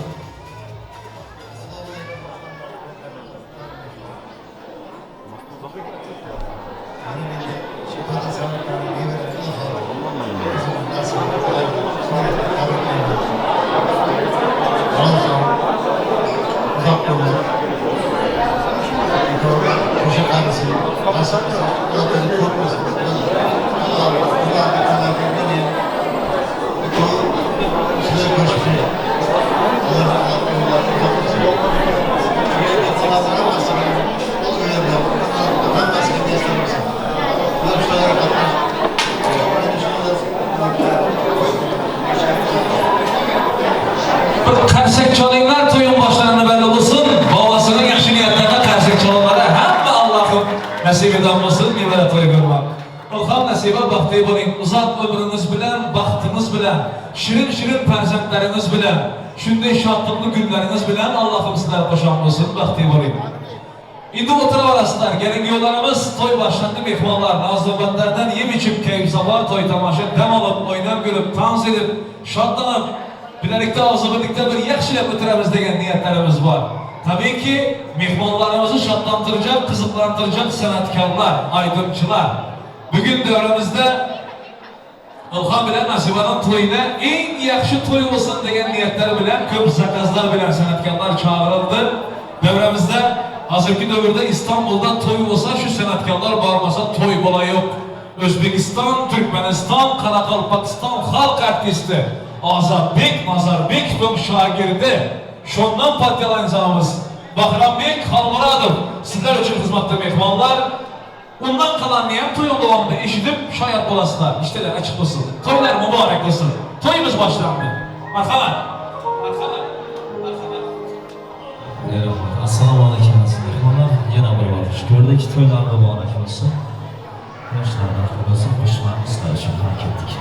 Bir qarsak chalinglar to'yin boshlandi belli bo'lsin. Bobosining yaxshi niyatlarına qarsak chalanlara hamma Allohim nasib edan bo'lsin, nevara to'y ko'rmoq. Ilhom nasiba baxtli bo'ling. Uzoq umringiz bilan, baxtingiz bilan, shirin-shirin farzandlaringiz bilan, shunday shodlikli kunlaringiz bilan Allohim sizlar qo'shon bo'lsin, baxtli bo'ling. Endi o'tiraverasizlar. Kelin kuyovlarimiz to'y boshlandi, mehmonlar nozinobatlardan yeb ichib, kayf safo, to'y tomosha dam olib, o'ynab kulib, tans edib, shodlanib, birlikda og'zi birlikda bir yaxshilab o'tiramiz degan niyatlarimiz bor. Tabiiyki mehmonlarimizni shodlantiracak, qiziqlantiracak san'atkorlar, aydınçılar. Bugün davramizda Ilham bilan Nasibaning to'yina eng yaxshi to'y bo'lsin degan niyatlar bilan ko'p zakazlar bilan san'atkorlar chaqirildi. Davramizda hozirgi davrda İstanbul'da to'y bo'lsa, shu san'atkorlar bormasa to'y bo'la yo'q. O'zbekiston, Turkmaniston, Qoraqalpog'iston xalq artisti Ozodbek Nazarbekovning shogirdi, shundan partiyalar insonimiz Bahrambek Xolmurodov sizlar uchun xizmatda mehmonlar. Undan qalanni ham to'y davomida eshitib shoyat bo'lasizlar. Ishlar ochiq bo'lsin. To'ylar muborak bo'lsin. To'yimiz boshlandi. Marhamat. Marhamat. Marhamat. Assalomu alaykum aziz mehmonlar. Yana bir bor xush ko'rdik. To'ylar muborak bo'lsin. Yoshlar baxtli bo'lsin. Qo'shiqlarni sizlar uchun ham ketdik.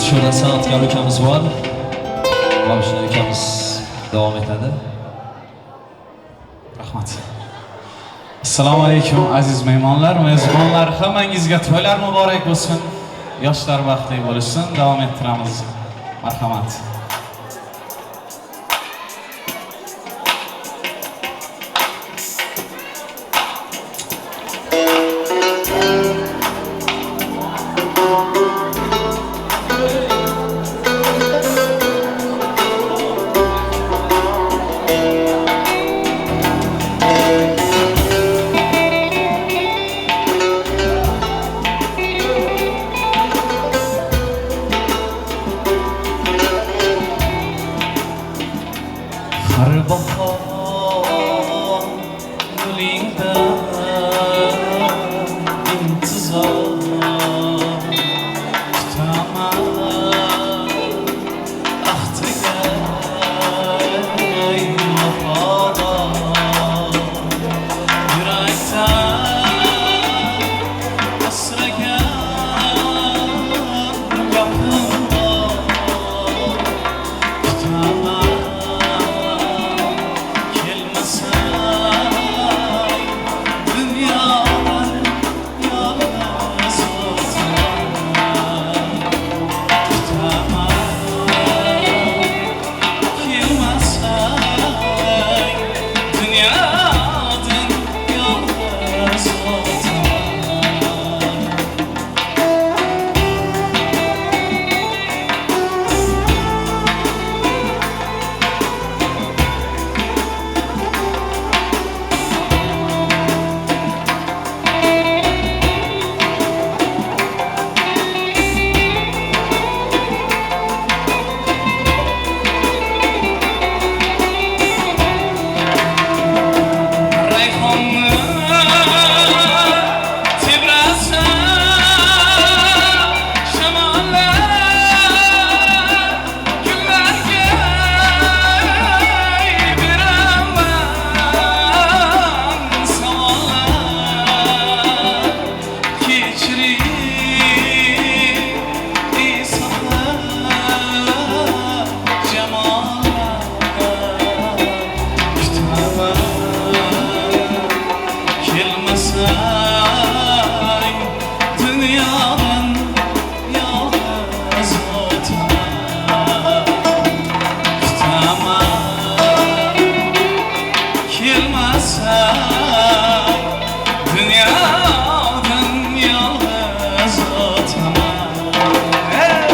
Shu yerda san'atkor ukamiz bor. Boshini ukamiz davom etadi. Rahmat. Assalomu alaykum aziz mehmonlar, mezbonlar, hammangizga to'ylar muborak bo'lsin. Yoshlar baxtli bo'lishsin. Davom ettiramiz. Marhamat. Har bahor yo'lingda intizor kutaman, ahdiga ey vafodor, yurakdan asragan gapim bor, kutaman. Kelmasang dunyodan yolg'iz o'taman, kutaman. Kelmasang dunyodan yolg'iz o'taman. Rayhonni tebrasa shamollar, gullarga beraman savollar. Kechiring ey sohib jamollar, kutaman. Kelmasang dunyodan yolg'iz o'taman, kutaman. Kelmasang dunyodan yolg'iz o'taman. Hey!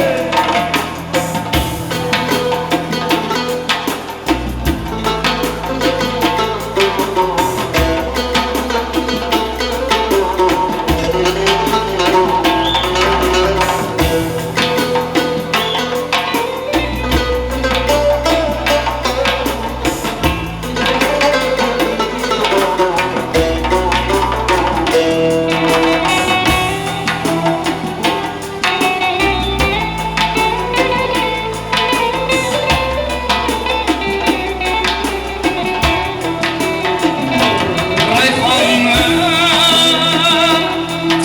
Rayhonni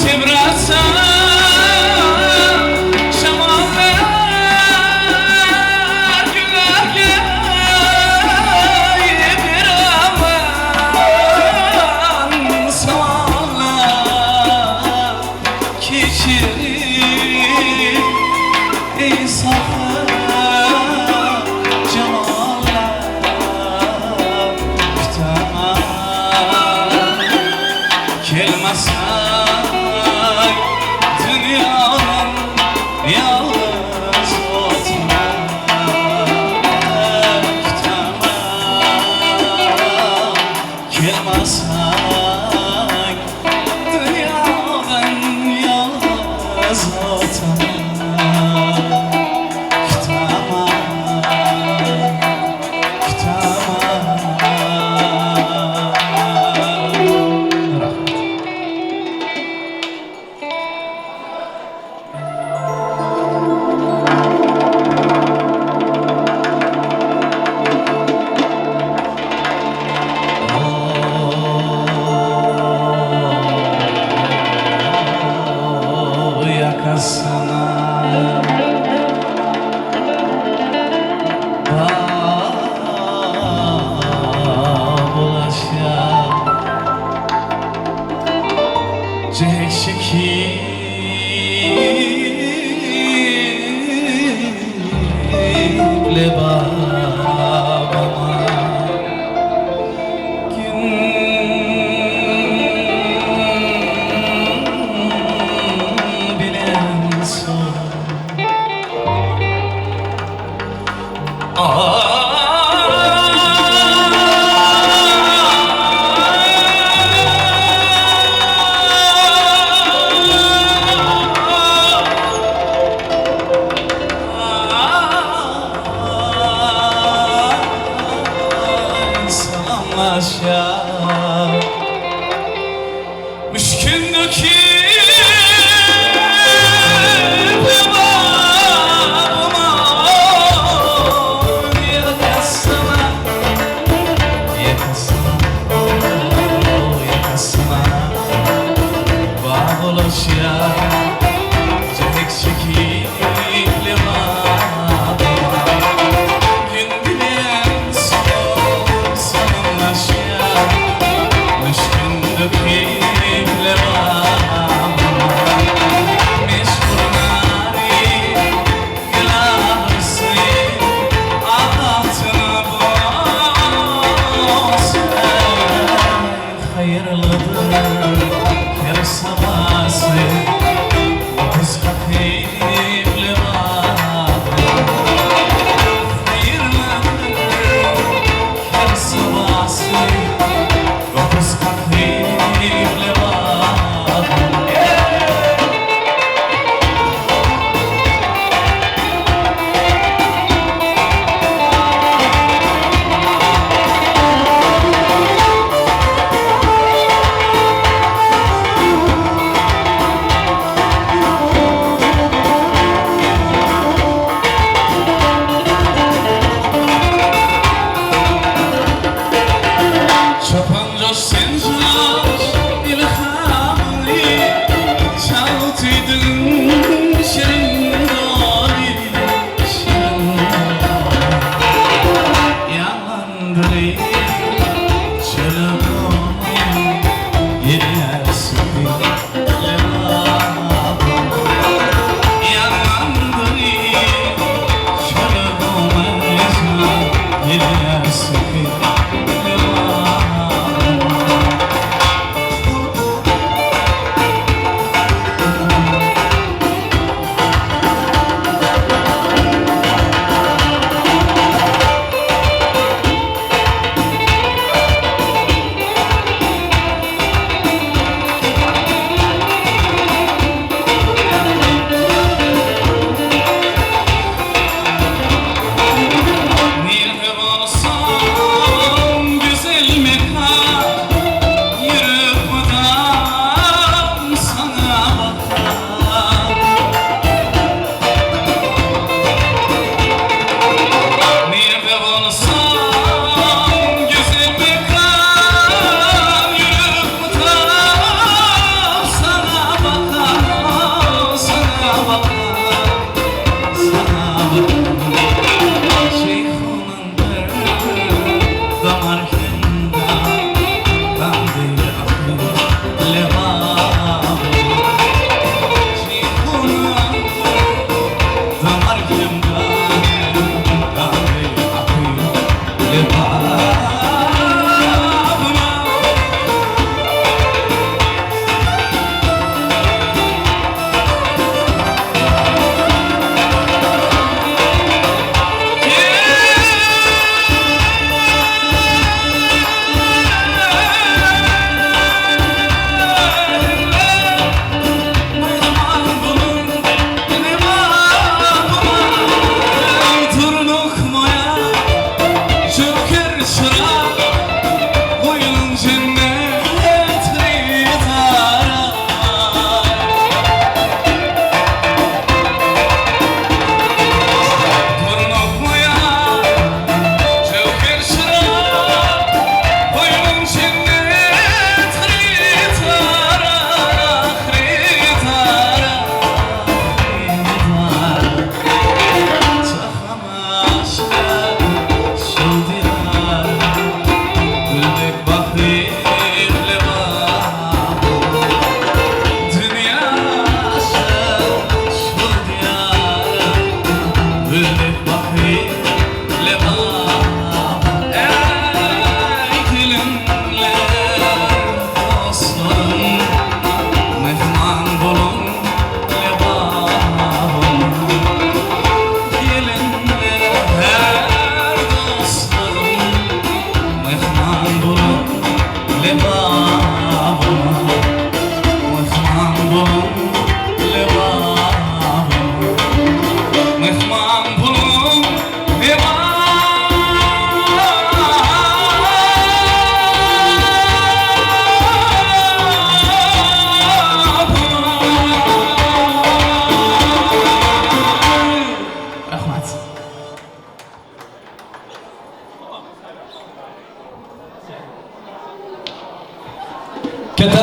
tebrasa shamollar, gullarga beraman savollar. Kechiring ey sohib jamollar, kutaman. Kelmasang dunyodan yolg'iz o'taman, kutaman. Kelmasang dunyodan yolg'iz o'taman, kutaman, kutaman. Rahmat. Yakasına.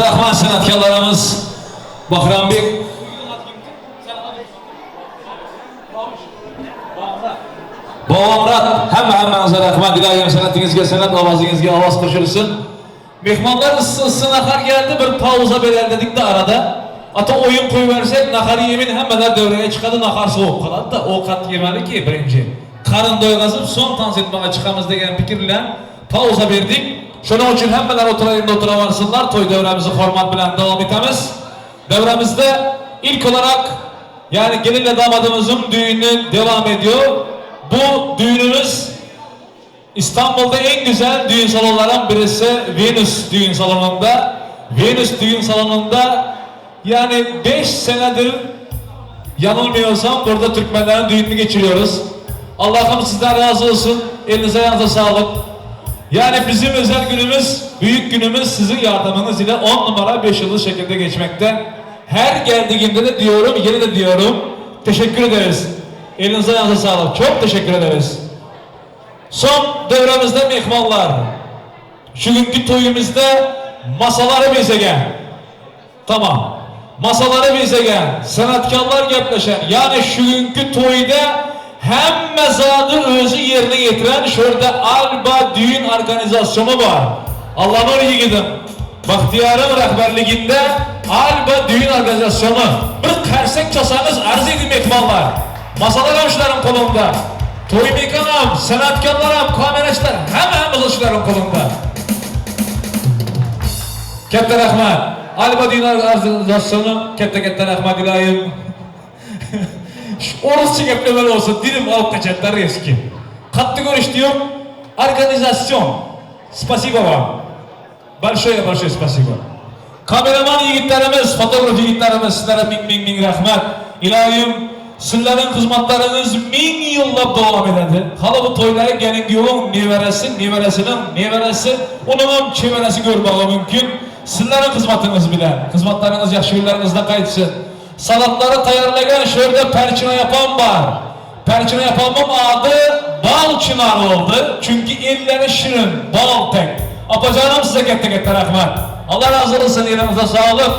rahmat sanatkarlarymyz Bahrambek. Bobomurod hamma hammangizga rahmat iloyim sanatingizga sanat ovozingizni ovoz qo'shilsin. Mehmonlar issi issi nahar geldi bir pauza berer dedik de arada. Ata o'yin qo'yib bersak nahar yemin hammalar davraga chiqadi nahar sovuq qoladi da ovqat yemadiki birinchi. Qarin do'yg'azib so'ng tans etmoqqa chiqamiz degan fikr bilan pauza berdik. Shuning uchun hammalar o'tirayinda o'tiraversinlar. To'y davramizni hurmat bilan davom etamiz. Davramizda ilk olarak yani gelinle damadımızın düğünü devam ediyor. Bu düğünümüz İstanbul'da en güzel düğün salonlarından birisi Venüs düğün salonunda. Venüs düğün salonunda yani 5 senedir yanılmıyorsam burada Türkmenlerin düğününü geçiriyoruz. Allah'ım sizden razı olsun. Elinize ayağınıza sağlık. Yani bizim özel günümüz, büyük günümüz sizin yardımınız ile 10 numara 5 yıldız şekilde geçmekte. Her geldiğimde de diyorum, yine de diyorum. Teşekkür ederiz. Elinize ayağınıza sağlık. Çok teşekkür ederiz. Son devremizde mehmonlar. Şu günkü toyumuzda masaları bezegan. Tamam. Masaları bezegan, sanatkarlar gaplashan. Yani şu günkü toyda hamma zatı özü yerine getiren şurada Alba düğün organizasyonu var. Allah'ın yigidim. Bahtiyar'ın rehberliginde Alba düğün organizasyonu. Bir qarsak çalsanız arz edin mehmonlar. Masalar ham shularning qo'lida. To'y mekan ham, san'atkorlar ham, kamerachilar hamma hammasi shularning qo'lida. Katta rahmat. Alba düğün organizasyonu katta katta rahmat iloyim. O'rischa gaplar olsa dilim olib qochadi резкий. Qattiq ko'rishdi yo'q. Организацион. Спасибо вам. Большое большое спасибо. Kameraman yigitlarimiz, fotograf yigitlarimiz sizlarga ming ming ming rahmat. Iloyim sizlarning xizmatlaringiz ming yillab davom etadi. Hali bu to'ylarga gelin kuyovning nevarasi, nevarasining nevarasi, uni ham chevarasi ko'rmog'i mumkin. Sizlarning xizmatingiz bilan, xizmatlaringiz yaxshi yo'llaringizda qaytsin. Salatları tayyorlagan şurada Perçina yapan var. Perçina yapanın adı Bal Çınar oldu. Çünkü elleri şirin, bal tek. Apacanım size katta katta rahmat. Allah razı olsun, elinize sağlık.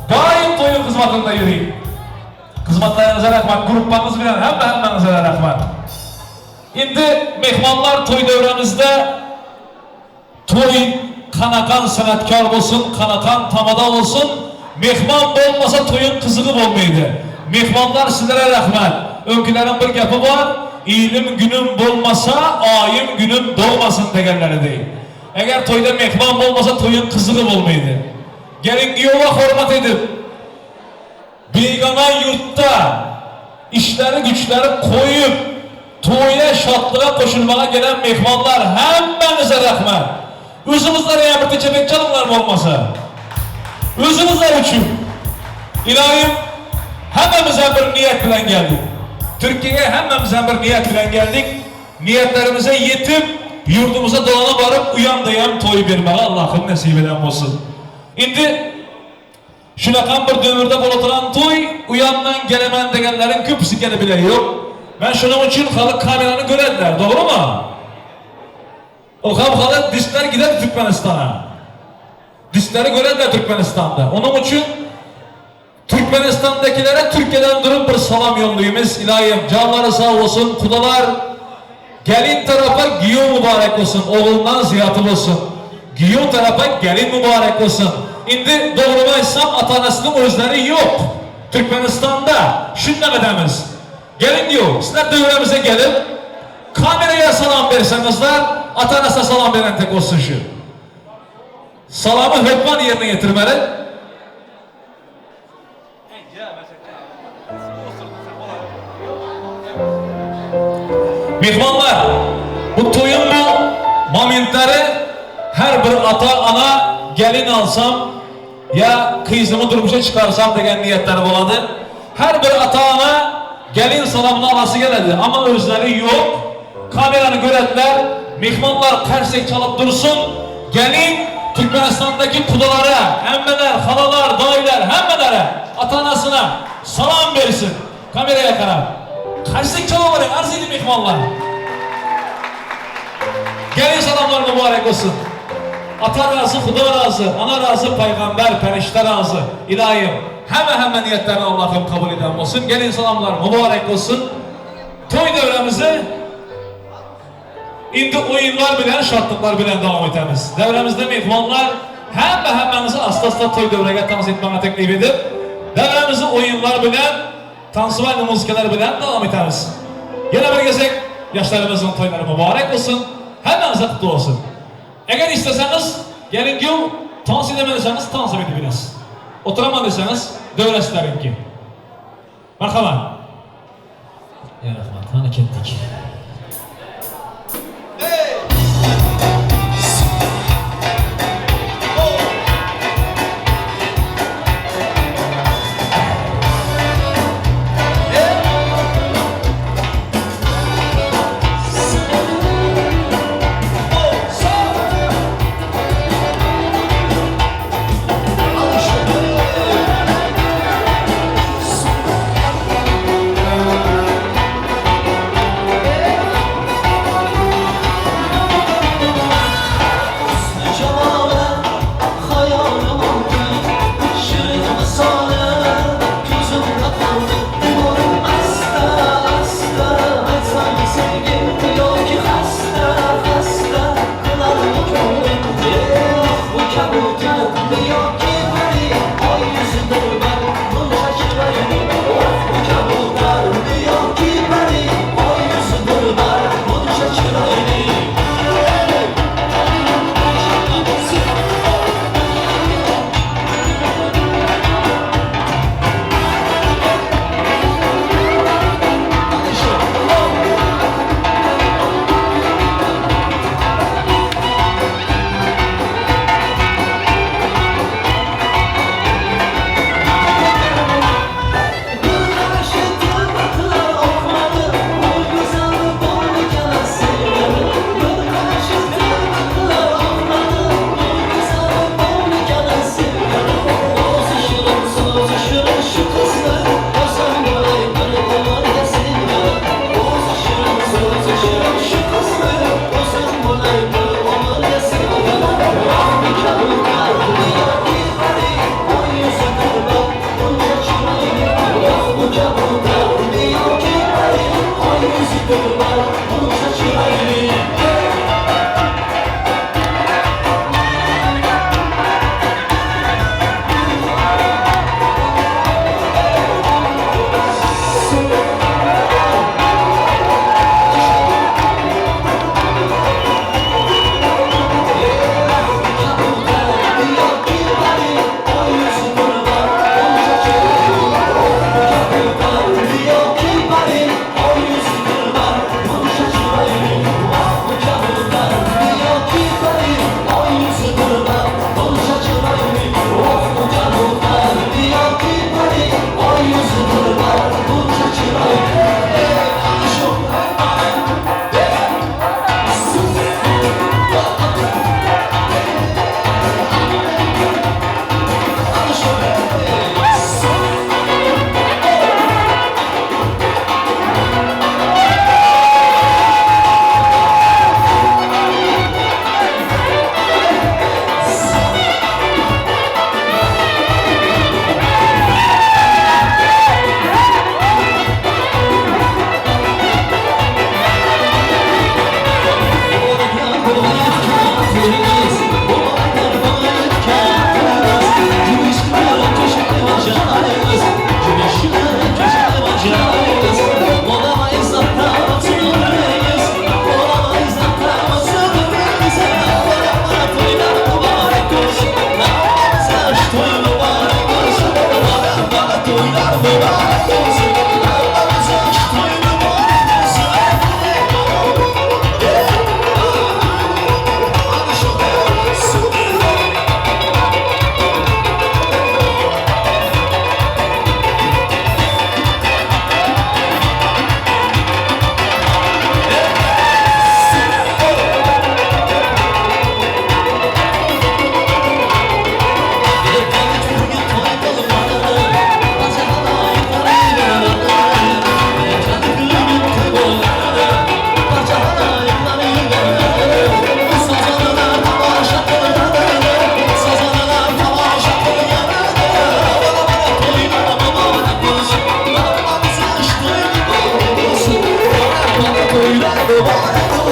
Daim toyun hizmetinde yürüyün. Xizmatlaringizga rahmat, gruppangiz bilan hamma hammangizga rahmat. Endi mehmonlar to'y davramizda to'y qanaqan san'atkor bo'lsin, qanaqan tamoda bo'lsin, mehmon bo'lmasa to'yin qizig'i bo'lmaydi. Mehmonlar sizlarga rahmat. Önkülerin bir gapi bor, ilim günüm bo'lmasa, oyim günüm doğmasin deganlaridek. Agar to'yda mehmon bo'lmasa to'yin qizig'i bo'lmaydi. Gelin kuyovga hurmat edib, begona yurtda ishlari güçleri qo'yib to'yga shodlikqa qo'shilmaga kelgan mehmonlar hammangizga rahmat. O'zimizlarga ham bitta chapak chalinglar bo'lmasa. O'zimizlar uchun. Iloyim hammamiz ham bir niyat bilan geldik. Türkiye'ye hammamiz ham bir niyat bilan geldik. Niyetlerimize yetip yurdumuza dolana barıp uyan da to'y bermag'a Allohim nasib eden bo'lsin. Endi Shunaqan bir davrda bo'la turgan to'y u yondan kelaman deganlaring ko'pisi kelib bilan yo'q. Men shuning uchun hali kamerani ko'radilar, to'g'rimi? O ham hali disklar gidadi Turkmanistonga. Disklari ko'radilar Turkmanistonda. Uning uchun Turkmanistondagilere Türkiye'den durup bir salam yollaymiz. Iloyim jonlari sog' bo'lsin, xudolar gelin tarafa giyo mübarek olsun, oğlundan ziyatı olsun. Giyo tarafa gelin mübarek olsun. Endi doğrumu aytsam ata-onasining o'zlari yo'q. Turkmanistonda shundan edamiz. Gelin diyor, sizlar davramizga gelip kameraya salam bersangizlar, ata-onasına salam beren tek olsun şu. Salamı hökman yerine getirmeli. Mehmonlar, bu to'yun bu momentlari her bir ata ana gelin alsam ya kızımı durmuşa çıkarsam degan niyetleri bo'ladi. Her bir ata ana gelin salamını alası geladi ama özleri yok. Kameranı görediler. Mehmonlar qarsak çalıp dursun. Gelin Türkmenistan'daki kudalara, emmeler, halalar, dayılar, hemmelere, ata anasına salam versin. Kameraya qarab. Qarsak çalıp arz edin mehmonlar. Gelin salamlar mübarek olsun. Ata razy, Huda razy, ana razy, paýgamber, perişde razy. Ilaýym, hemme-hemme niýetlerini Allahym kabul eden bolsun. Gelin salamlar mübarek bolsun. Toý döwremizi indi oýunlar bilen, şatlyklar bilen dowam etemiz. Döwremizde myhmanlar hemme-hemmäňizi asta-asta toý döwrege tans etmäge teklip edip, döwremizi oýunlar bilen, tansiwalny muzikalar bilen dowam etemiz. Ýene bir gezek ýaşlarymyzyň toýlary mübarek bolsun, hemmäňize gutly bolsun. Eger isleseňiz, gelin giw, tans edemen deseňiz, tans hem edip bilersiz. Oturaman deseňiz, döwre sizleriňki. Marhamat. Ya rahmat, hany ketdik.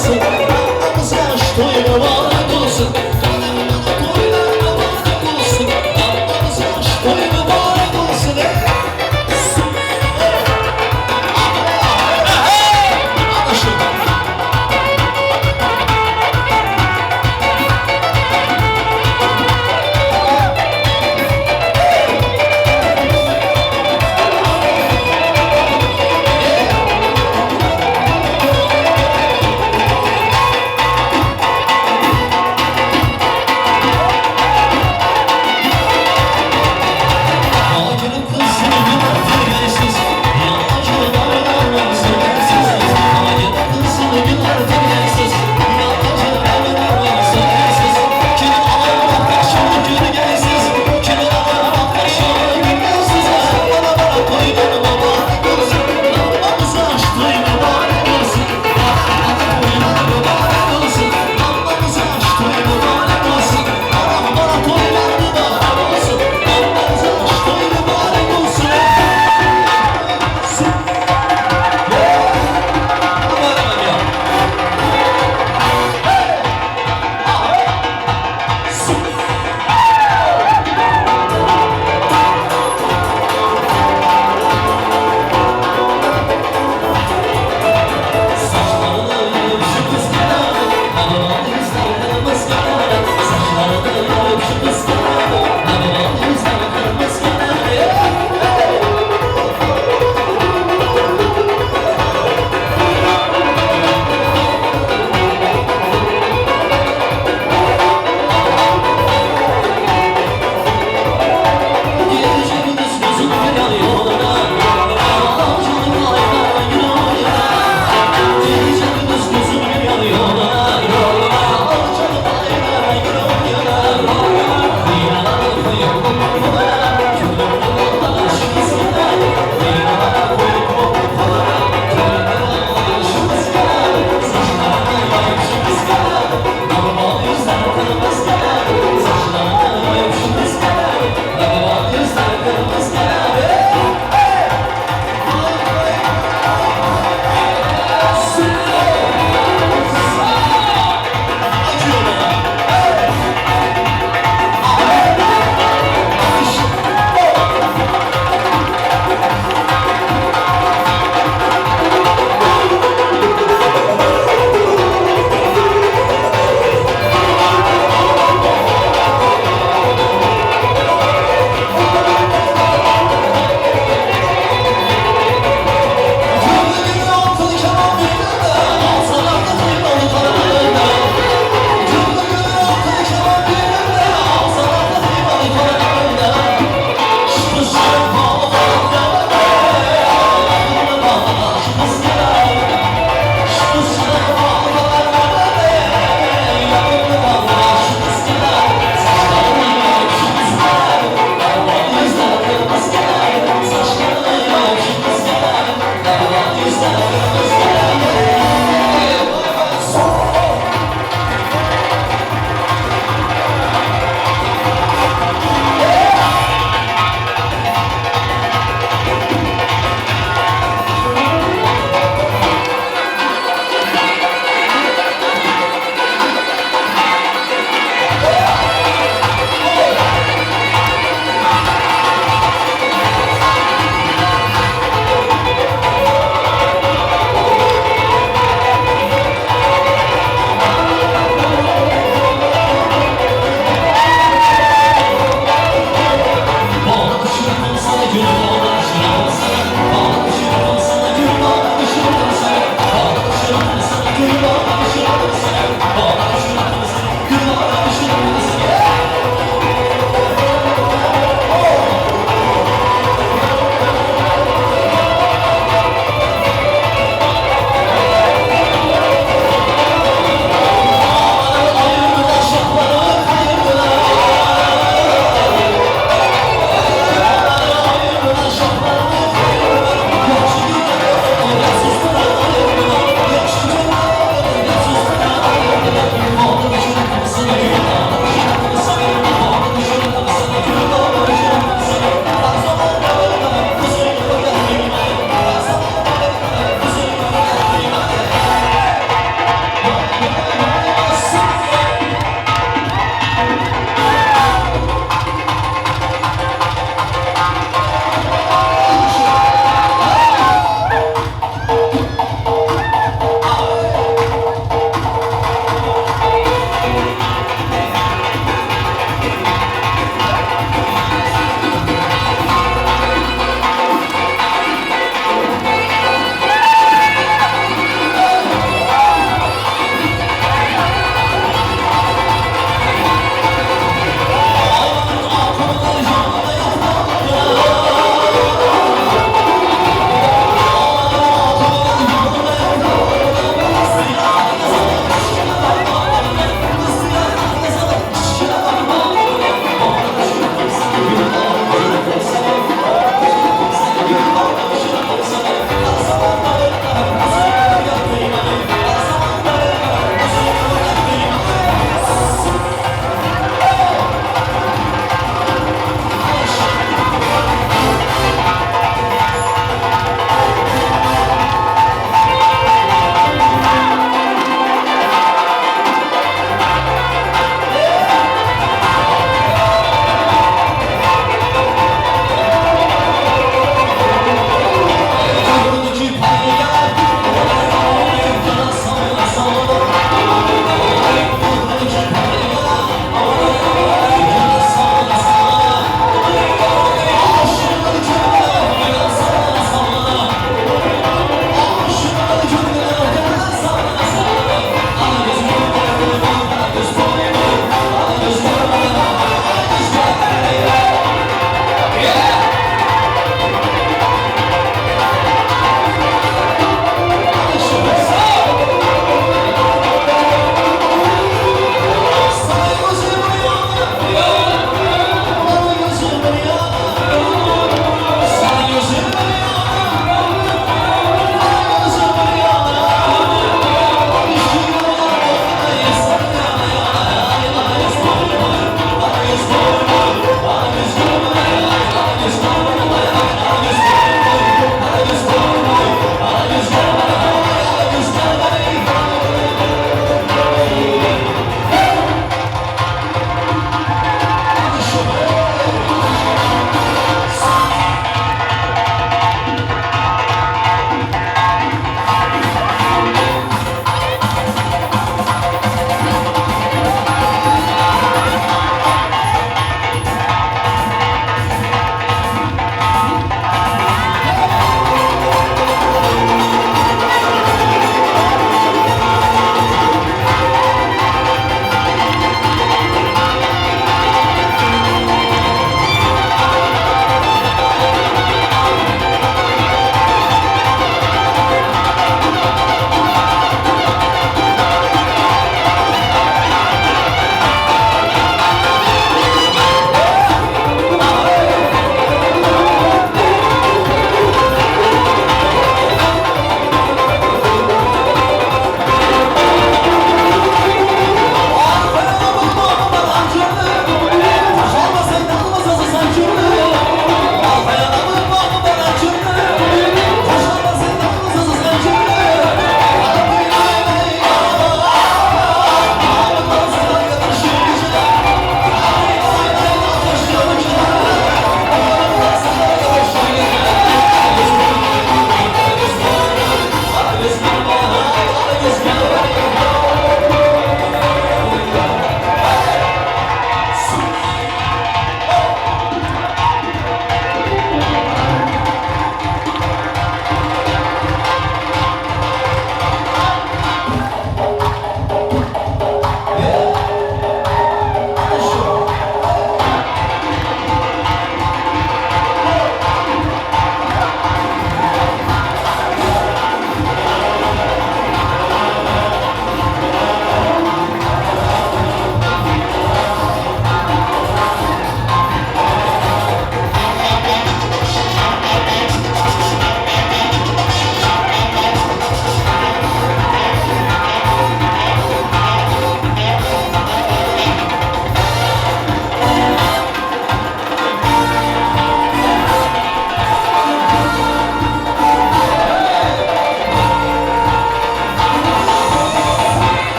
bolsun. Hammamiz yosh to'y muborak bo'lsin. Mana mana to'ylar muborak bo'lsin. Hammamiz yosh to'y muborak bo'lsin. Ana shu.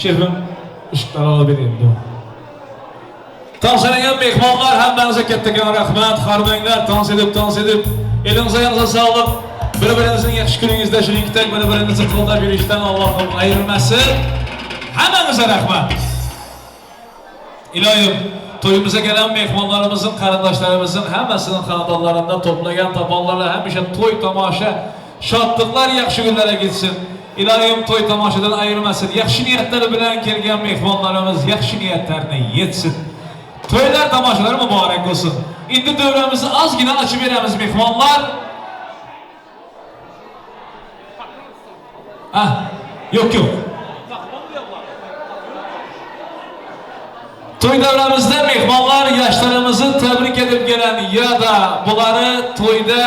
Şefim ışıkları alıp dur. Tans edeyen mehmanlar hemmenize kettekan rahmet, harmanglar, tans edip tans edip, elinize ayağınıza sağlık. Bir-birinizin yaxşı gününüzde şuniktek, bir-birinizi qo'llab yurishdan Allohim ayirmasin. Hammangizga rahmat. Iloyim, to'yimizga gelen mehmonlarimizin, qarindoshlarimizin hammasinin xonadonlarida to'plagan toponlarla hamisha to'y tomosha, shodliklar yaxshi kunlarga ketsin. Iloyim to'y tomoshadan ayirmasin. Yaxshi niyatlar bilan kelgan mehmonlarimiz yaxshi niyatlarni yetsin. To'ylar tomoshalar muborak bo'lsin. Endi davramizni ozgina ochib beramiz mehmonlar. Ah, yo'q yo'q. To'y davramizda mehmonlar yoshlarimizni tebrik edib gelen ya da buları to'yda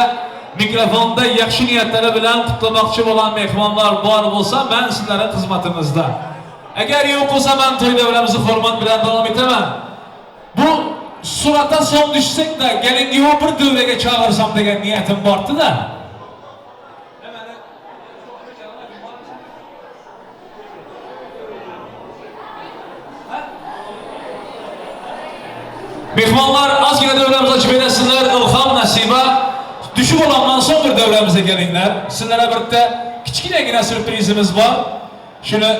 mikrofonda yaxshi niyatlari bilan qutlamoqchi bo'lgan mehmonlar bor bo'lsa, men sizlarning xizmatingizda. Agar yo'q bo'lsa, men to'y davramizni hurmat bilan davom etaman. Bu surata son düşsek de gelin bir davraga chaqirsam degan niyatim bordi-da. Mehmonlar ozgina davramizni ochib berasizlar. Ilhom Nasiba düşüp olandan so'ng bir davramizga kelinglar. Sizlarga bitta kichkinagina syurprizimiz bor. Shuni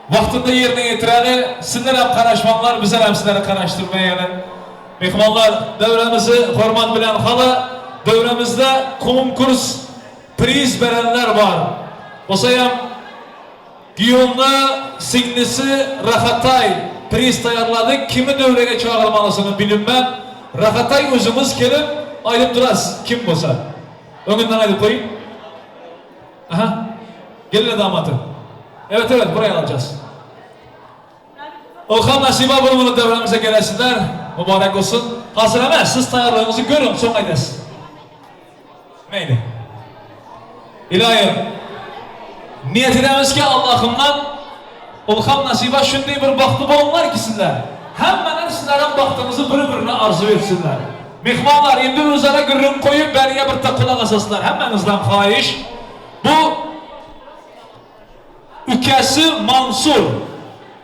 vaqtida yerine yetiradi. Sizlar ham qarashmanglar, bizlar ham sizlarni qarashtirmayali. Mehmonlar davramizni hurmat bilan hali davramizda konkurs priz berenler bor. Bo'lsa ham Giyonni singlisi Rahatay priz tayyorladı. Kimi davraga chaqirmalisini bilinmem. Rahatay o'zimiz kelib aytib turasiz kim bo'lsa. O'nginden aytib qo'ying. Aha. Gelin damatı. Evet evet buraya alacağız. Ilham Nasiba bunu davramıza gelesinler. Mübarek olsun. Hazır emas, siz tayyorlığınızı görün, so'ng aytasiz. Mayli. Iloyim. Niyat edamizki Allohimdan Ilham Nasiba shunday bir baxtli bo'linglarki sizlar. Hammalar sizlarning baxtinizni bir-birini orzu etsinlar. Mehmonlar endi o'zaro gurrung qo'yib bariga bitta quloq asasizlar. Hammangizdan xohish. Bu ukasi Mansur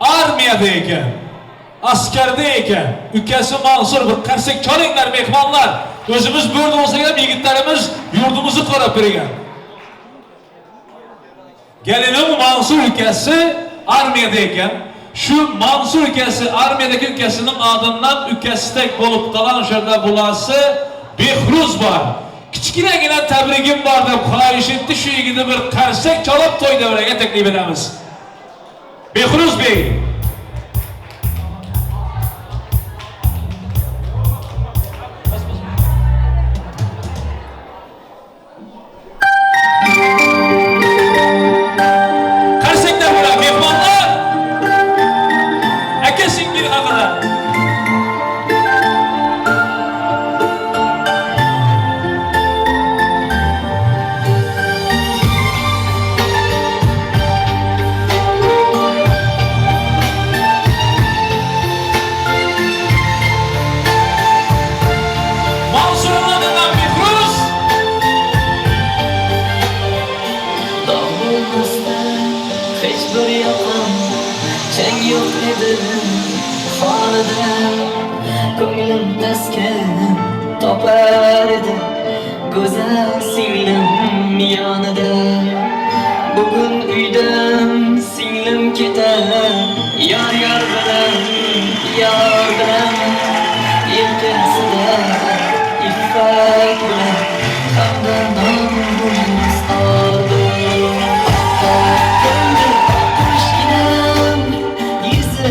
armiyada ekan. Askarda ekan. Ukasi Mansur bir qarsak chalinglar mehmonlar. O'zimiz bu yerda bo'lsak ham yigitlarimiz yurtimizni qarab bergan. Gelinim Mansur ukasi armiyada ekan. Şu Mansur ukasi armiyadagi ukasining adından ukasidek bo'lib qolgan o'shanda bulasi Behruz bor. Kichkinagina tabrigim bor deb xohish etdi. Shu yigitni bir qarsak chalib to'y davraga taklif etamiz. Behruz bey. Qarsaklar bilan mehmonlar. Aka singil haqida. Mansur'un adından Behruz. Dog' bo'lmasdi hech bir yoqim, chang yo'q edi xonada. Ko'nglim taskin topar edi go'zal singlim yonida. Bugun uydan singlim ketar, yor yor bilan, yor bilan, yelkasida iffat bilan hamda nomus oldi. Ko'ngil oqqushginam, yuzi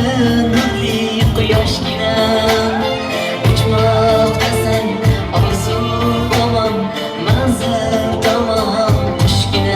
nurli quyoshginam, uchmoqdasan orzu tomon, manzil tomon qushginam.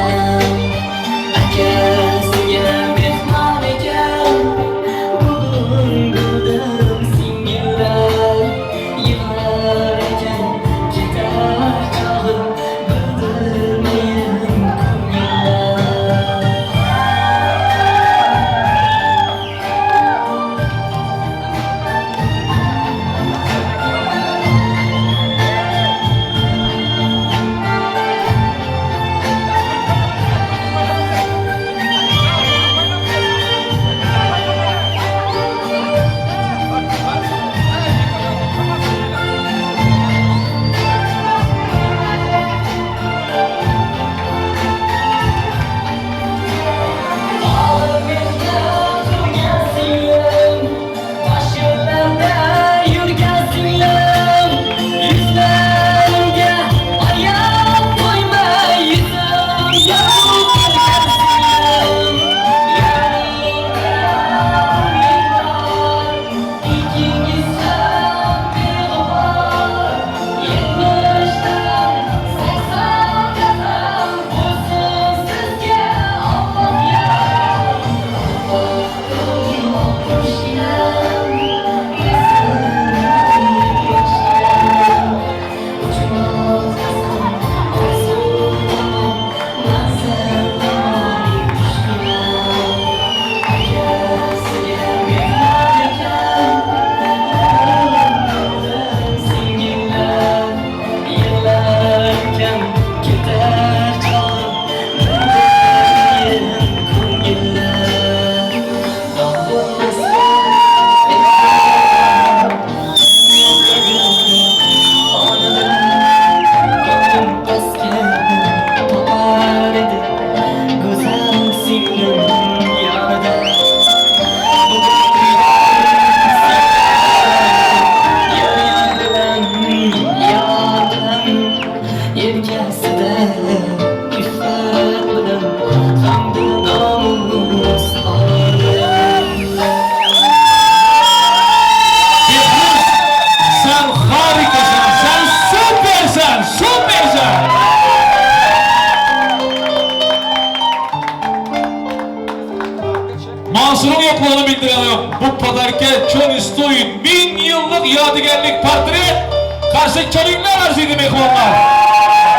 Mansuryň ýoklugyny bildiren ýok. Bu podarka çon istoýit 1000 ýyllyk ýadygärlik portret Karşy çalyňlar arzyly mehmanlar.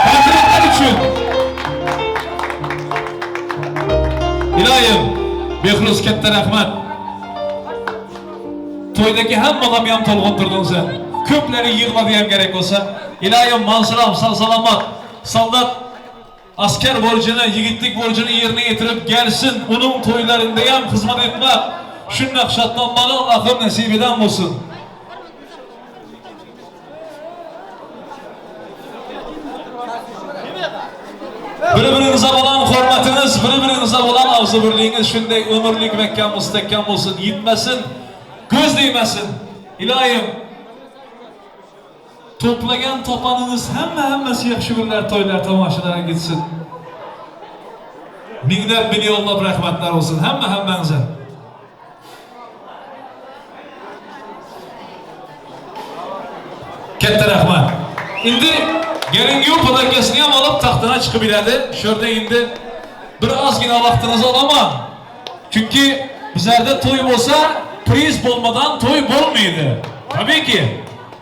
Portretler üçin. Ilayim, Behruz katta rahmat. Toýdaki hamma odam ham tolg'ontirding sen. Ko'plari yig'ladi ham kerak bo'lsa. Ilayim Mansuram sog' salomat. Soldat asker borcunu, yigitlik borcunu yerine getirip gelsin. Onun toylarında ham xizmat etmek. Shundoq shodlanmani Allohim nasib eden bo'lsin. Bir-biringize olan hürmetiniz, bir-biringize olan arzu birliğiniz shunday ömürlük mahkam mustahkam bo'lsin, yitmasin, ko'z değmesin. Iloyim, to'plagan topaningiz hamma hammasi yaxshi kunlar, to'ylar, tomoshalarga gitsin. Minglab millionlab rahmatlar olsun hamma hammangizga. Katta rahmat. Endi kelin podarkasini ham olib taxtına chiqib biladi. Shu yerda endi bir ozgina vaqtingizni olaman. Chunki bizlarda to'y bo'lsa, priz bo'lmadan to'y bo'lmaydi. Tabiiyki.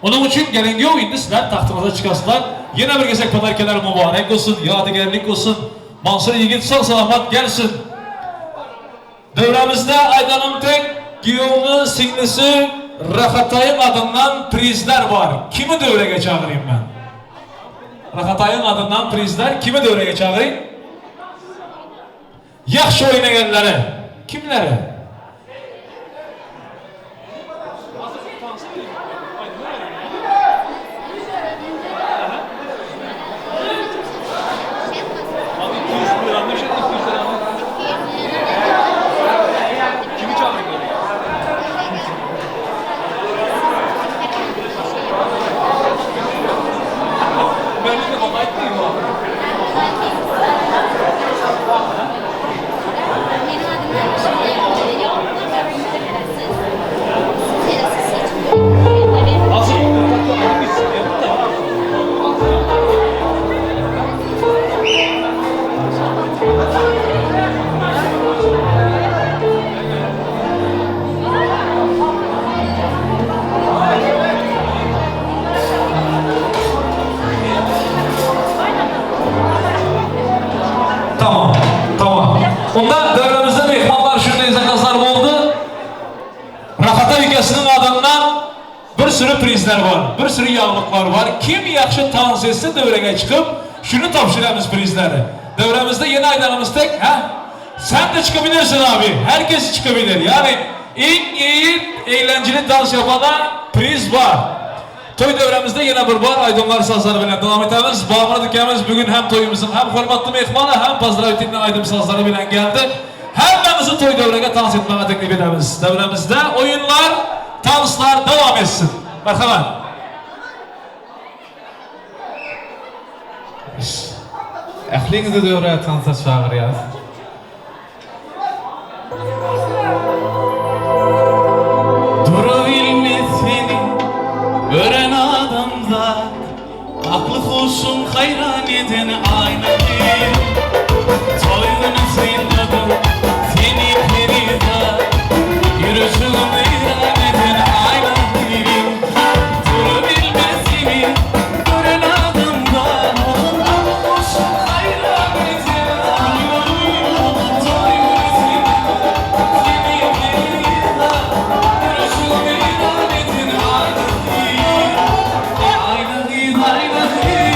Onun uchun kelin endi sizlar taxtimizga chiqasizlar. Yana bir gezak podarkalar muborak bo'lsin, yodigarlik bo'lsin. Mansur yigit sog' salomat gelsin. Davramizda aydanim tek kuyovni singlisi Rahatay'ın adından prizler var. Kimi devreye çağırayım ben? Rahatay'ın adından prizler kimi devreye çağırayım? Yaxshi o'ynaganlari. Kimlari? Kimi çağırayım? Ben de aytmayayım Tamam, tamam. Onda davramizda mehmonlar shunday zakazlar bo'ldi. Rahata ukasining adından bir sürü prizler var, bir sürü yağlıklar var. Kim yaxshi tans etsa davraga chiqib, shuni topshiramiz prizleri. Davramizda yeni aydanimiz tek, ha? Sen de çıkabilirsin abi. Herkes çıkabilir. Yani en iyi eğlenceli dans yapana priz var. Toy davramizda yana bir bor aydınlar sazları bilan davom etamiz. Bobur ukamiz bugun ham to'yimizning ham hurmatli mehmoni, ham Pozdravительный aydim sazlari bilan keldi. Hammamizni to'y davraga tans etmega taklif etamiz. Davramizda o'yinlar, tanslar davom etsin. Marhamat. Ähliňizi döwre tansa çagyrýas. Durabilmez seni gören adamzat Aklı huşun hayran eden aynı değil Toyunu synladım seni perizat Yürüyüşün iran eden aynı değil Durabilmez seni gören adamzat Aklı huşun hayran eden aynı değil Toyunu synladım seni perizat Yürüyüşün iran eden aynı değil Aynı değil, aynı değil.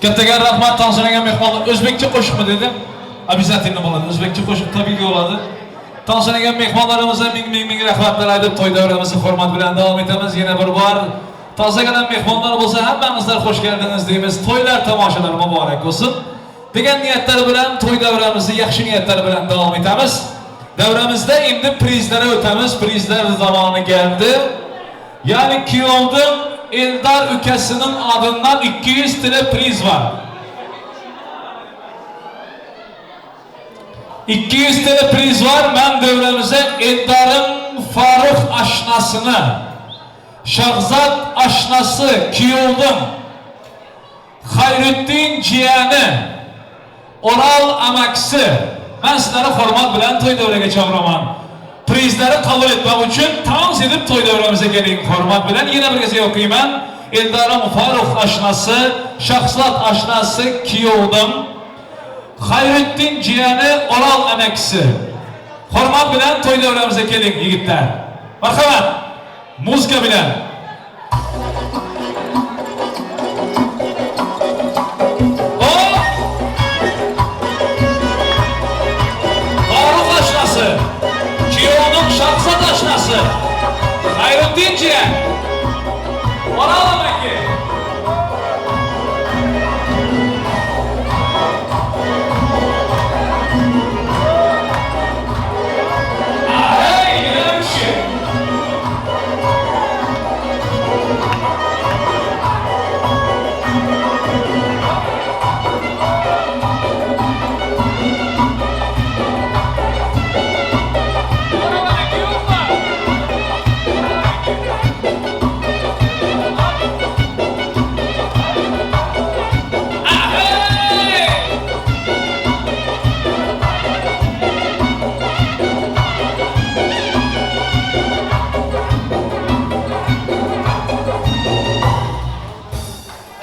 Kattakon rahmat tanishlangan mehmonlar. O'zbekcha qo'shiqmi dedi? Обязательно bo'ladi. O'zbekcha qo'shiq tabiiy bo'ladi. Tanishlangan mehmonlarimizga ming ming ming rahmatlar aytib to'y davramizni hurmat bilan davom etamiz. Yana bir bor tozagina mehmonlar bo'lsa hammangizlar xush keldingiz deymiz. To'ylar tomoshalar muborak bo'lsin. Degan niyatlar bilan to'y davramizni yaxshi niyatlar bilan davom etamiz. Davramizda endi prizlara o'tamiz. Prizlar zamoni keldi. Ya'ni kuyovning Eldar ukasining adından 200 TL priz var. 200 TL priz var. Ben devremize Eldar'ın Faruk aşnasını, Şahzat aşnası Kiyov'un, Hayrettin Ciyani, Oral Amaksi. Ben sizlere hurmat bilan to'y davraga chaqiraman. Prizleri qabul etmek uchun tans edip to'y davramizga keling hurmat bilan. Yana bir g'aza o'qiyman. Eldarim Faruk ashnasi, Shahzod ashnasi Kiyovdim, Hayrettin Ciyani, Oral amakisi. Hurmat bilan to'y davramizga keling yigitlar. Marhamat. Muzika bilan. O Faruk ashnasi, Kiyovning Shahzod ashnasi, Hayrettin Jiyan, Oral amaki. Hey, yana bir kishi.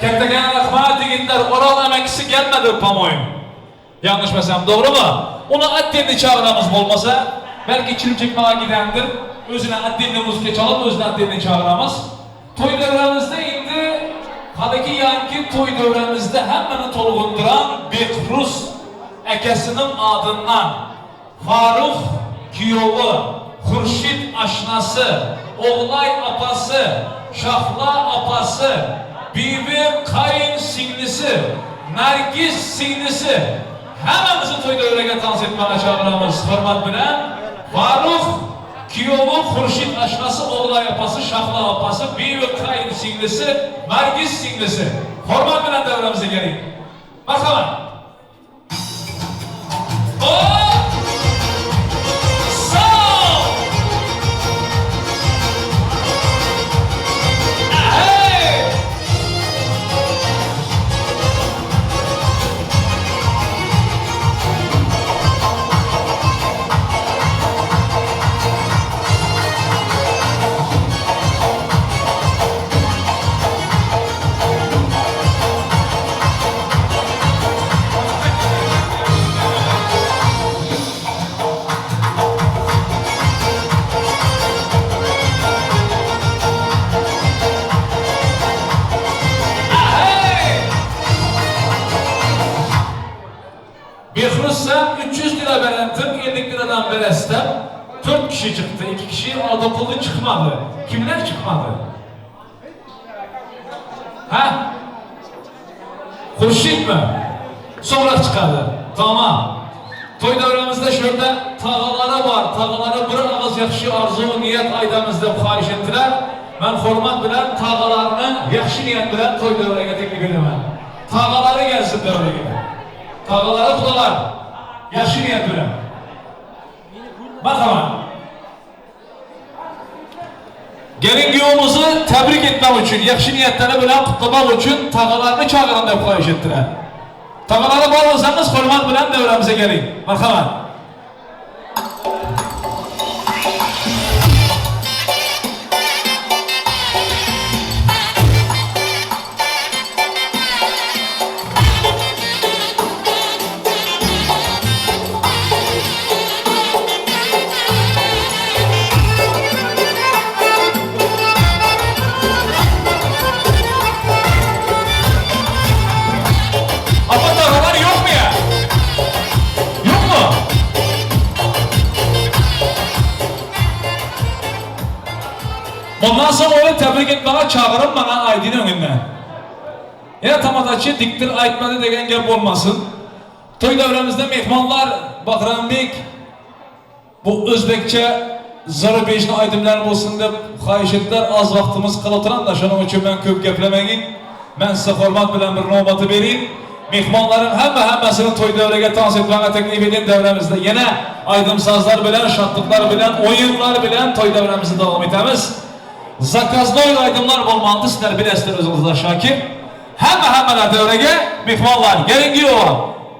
Kattagan rahmat yigitlar. Orol amakisi gelmedi по-моему. Yanlışmasam doğru mu? Onu отдельно çağıramız bo'lmasa, belki chilim chekmaga gidendir. O'zini отдельно muzika çalıp o'zini отдельно çağıramız. To'y davramizda endi haligi yangi to'y davramizda hammani to'lg'indiran Behruz akasining adından Faruk kuyovi, Xurshid ashnasi, O'g'lay opasi, Shahla opasi, Bibi qayin singlisi, Nargiz singlisi hammamizni to'y davraga tans etmag'a chaqiramiz hurmat bilan. Faruk kuyovi, Xurshid ashnasi, O'g'lay opasi, Shahla opasi, Bibi qayin singlisi, Nargiz singlisi. Hurmat bilan davramizga keling. Marhamat. Oh! Sağ! Hey! Behruz sen 300 lira berendim, 50 liradan berestem. 4 kişi çıktı, 2 kişi orada çıkmadı. Kimler çıkmadı? Ha? Xurşid mi? Sonra çıkardı. Tamam. Toy davramızda şurada tağaları var. Tağaları bir ağız yaxşı arzu niyet aydamız deb xahiş ettiler. Ben hurmat bilan tağalarını yaxşı niyet bilan toy davraga teklif edaman. Tağaları gelsin davraga. Tağaları xudolar. Yaxşı niyet bilan. Marhamat. Gelin kuyovimizni tebrik etmek uchun, yaxshi niyatlari bilan kutlamak uchun tağalarni chaqirin deb xohish ettilar. Tağaları bor bo'lsangiz hurmat bilan davramizga keling. Marhamat. Mundan soň ony tebrik etmäge çagyryn maňa aýdyn öňünden. Ýa tamadaçy dikdir aýtmady degen gep bolmasyn. Toý döwremizde myhmanlar Bahrambek bu özbekçe zarubejny aýdymlar bolsun dep haýyş etdiler az wagtymyz kal oturanda şonuň üçin men köp geplemegin. Men size hormat bilen bir nowbaty berin. Myhmanlaryň hemme hemmesini toý döwrege tans etmäge teklip edin döwremizde ýene aýdym sazlar bilen şatlyklar bilen oýunlar bilen toý döwremizi dowam etemiz. Zakaznoý aýdymlar bolmalydy sizler bilesizler özüňizler Şakir. Hemme hemmeler döwrege myhmanlar gelin giýowa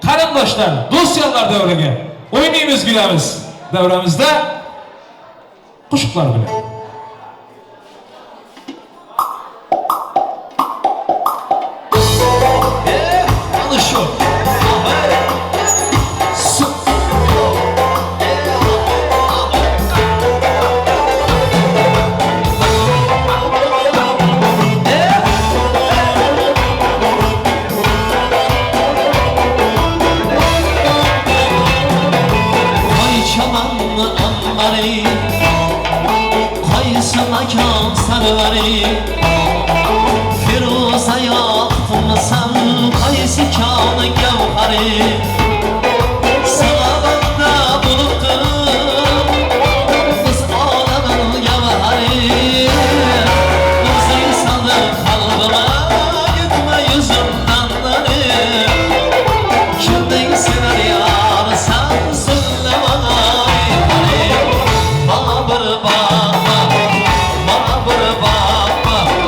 garyndaşlar dost ýarlar döwrege oýnymyz gülemiz döwremizde guşuklar bilen. Koy çamanlı anları Qaysi makon sarvari Firuza yoqtmisan Qaysi koni gavhari Salobatda bo'libdi Biz olamin gavhari O'zing solib qalbima Yutma yuzimdan nari Kimning sevar yorisan So'zla Bobur baba, Bobur baba.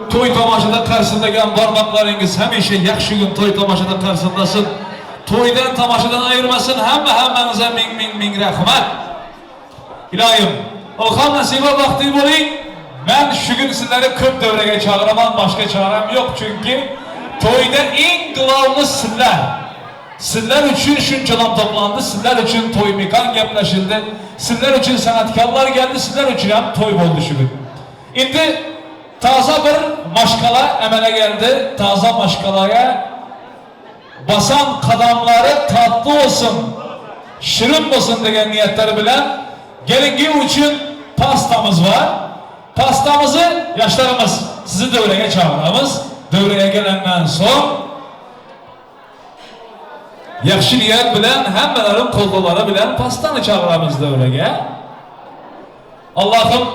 toý tomaşada qarsyldagan barmaklaryňyz hemişe ýagşy gün toý tomaşada qarsyldasyn. Toýdan tomaşadan aýyrmasyn. Hemme hemmäňize miň miň miň rahmat. Ilayim, Ilham Nasiba bagtly bolyň. Men şu gün sizleri köp döwrege çagyraman başga çarem ýok çünki toýda iň glawny sizler. Sizler üçin şunça adam toplandy, sizler üçin toý mekan gepleşildi, sizler üçin sanatkarlar geldi, sizler üçin hem toý boldy şu gün. Indi taza bir maşgala emele geldi, taza maşgalaya basan kadamlary tatly bolsun, şirin bolsun degen niyetler bilen gelin üçin pastamyz bar. Pastamyzy yaşlarımız sizi döwrege çagyramyz. Döwrege gelenden soň Ýagşy niýet bilen hemmeleriň goldawlary bilen pastany çagyramyz döwrege. Allahym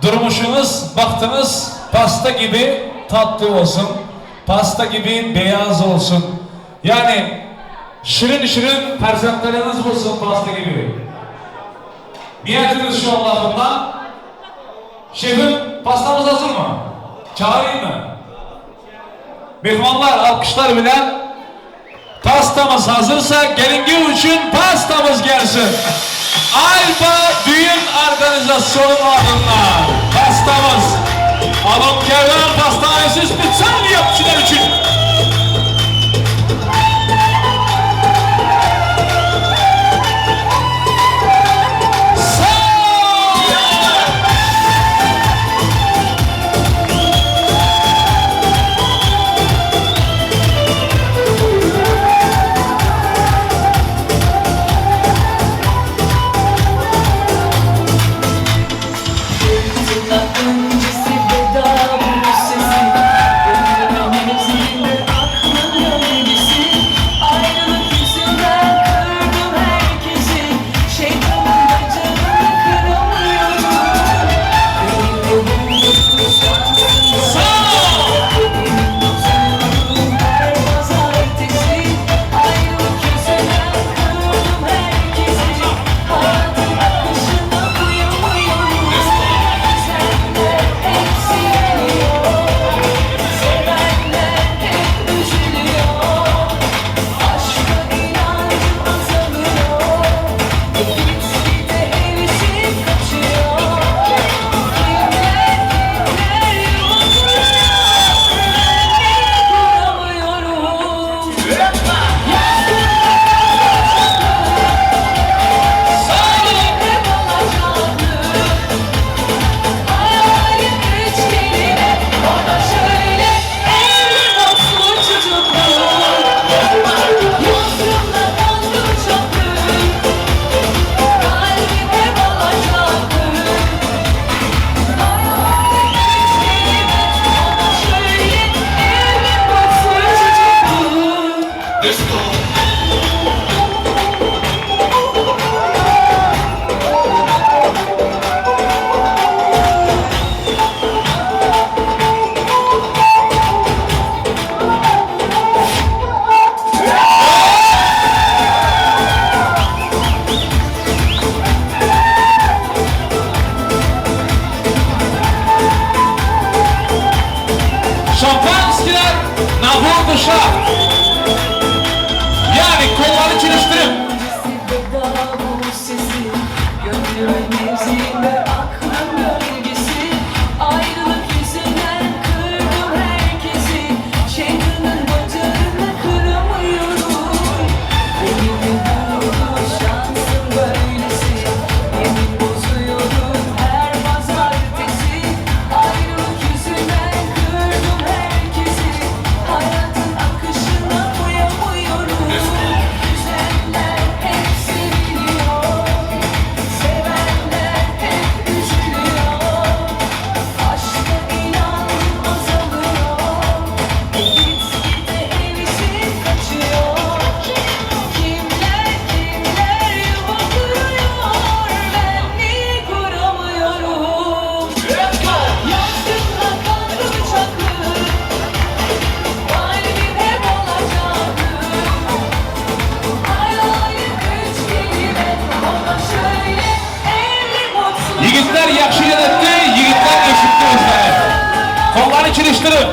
durmuşyňyz bagtyňyz pasta gibi tatly bolsun, pasta gibi beýaz bolsun. Ýagny şirin şirin perzentleriňiz bolsun pasta gibi. Niýetimiz şu Allahymdan. Şefim pastamyz hazyrmy? Çagyrayyn mı? Mehmanlar alkışlar bilen pastamız hazırsa gelingi üçin pastamız gelsin. Alba Düğün Organizasyonu adına pastamız. Alın Kervan Pastanesi spesyal yapçılar için. Öncesi veda bu sesi Gönlümün mevziinde aklın gölgesi Ayrılık yüzünden kırdım herkesi Şeytanın bacağını kıramıyorum Benim de bulduğum şansım Benim bozuyorum her pazartesi Ayrılık yüzünden kırdım herkesi Hayatın akışına uyamıyorum Senle hepsi yanıyor Sevenler hep üzülüyor Aşka inancım azalıyor Ve gitgide hevesim kaçıyor Kimler kimler yolduruyor Ben duramıyorum Hep alacaklı Hayalim üç kelime O da şöyle Evli mutlu çocuklu Yokluğumda kaldım çöplü Kalbim hep alacaklı Hayalim üç kelime O da şöyle Evli mutlu çocuklu Şampanskiler nabur dışa. Yani kolları çalıştırıp Veda bu sesi Gönlümün mevziinde aklım gölgesi Ayrılık yüzünden kırdım herkesi Şeytanın bacağını kıramıyorum Benim de bulduğum şansım böylesi Yemin bozuyorum her pazartesi Ayrılık yüzünden kırdım herkesi Hayatın akışına Eçiliştirip.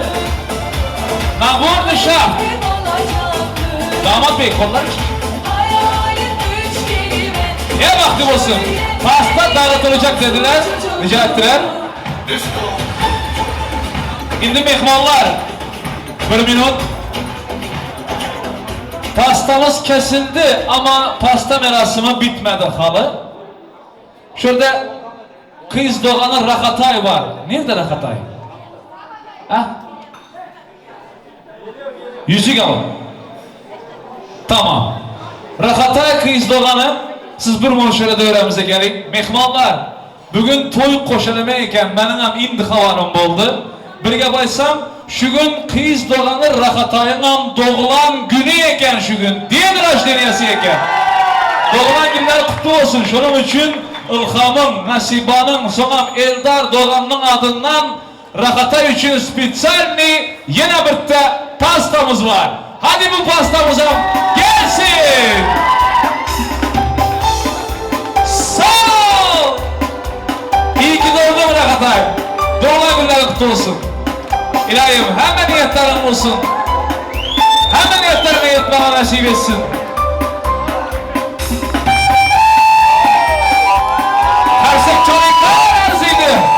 Nagorny şaft. Damat bey kollar Ne vakti olsun. Pasta dağıtılacak dediler. Rica ettiler. Indi mehmanlar. Bir minut. Pastamız kesildi ama pasta merasimi bitmedi halı. Şurada kız doğanı Rahatay var. Nerede Rahatay? Ha? Yüzük alın. Tamam. Rahatay kız doğanı siz bir minut şöyle devremize gelin. Mehmanlar, bugün toy qo'shilma ekan, mening ham endi xabarim bo'ldi. Bir gap aytsam, shu gün qiz doğanı Rahatay'ın ham doğulan günü ekan shu gün. День рождения si ekan. Doğulan günler kutlu olsun. Şunun için İlham'ın, Nasiba'nın, soňam Eldar doğanның adından Rahatay için специальный yine bitta pastamız var. Hadi bu pastamız ham gelsin. Sağ ol. İyi ki doğdun Rahatay. Doğulan günler kutlu olsun. İlahim hemme niyetlerin olsun. Hemme niyetlerine yetmeye nasip etsin. Karsek çocuklar arzıydı.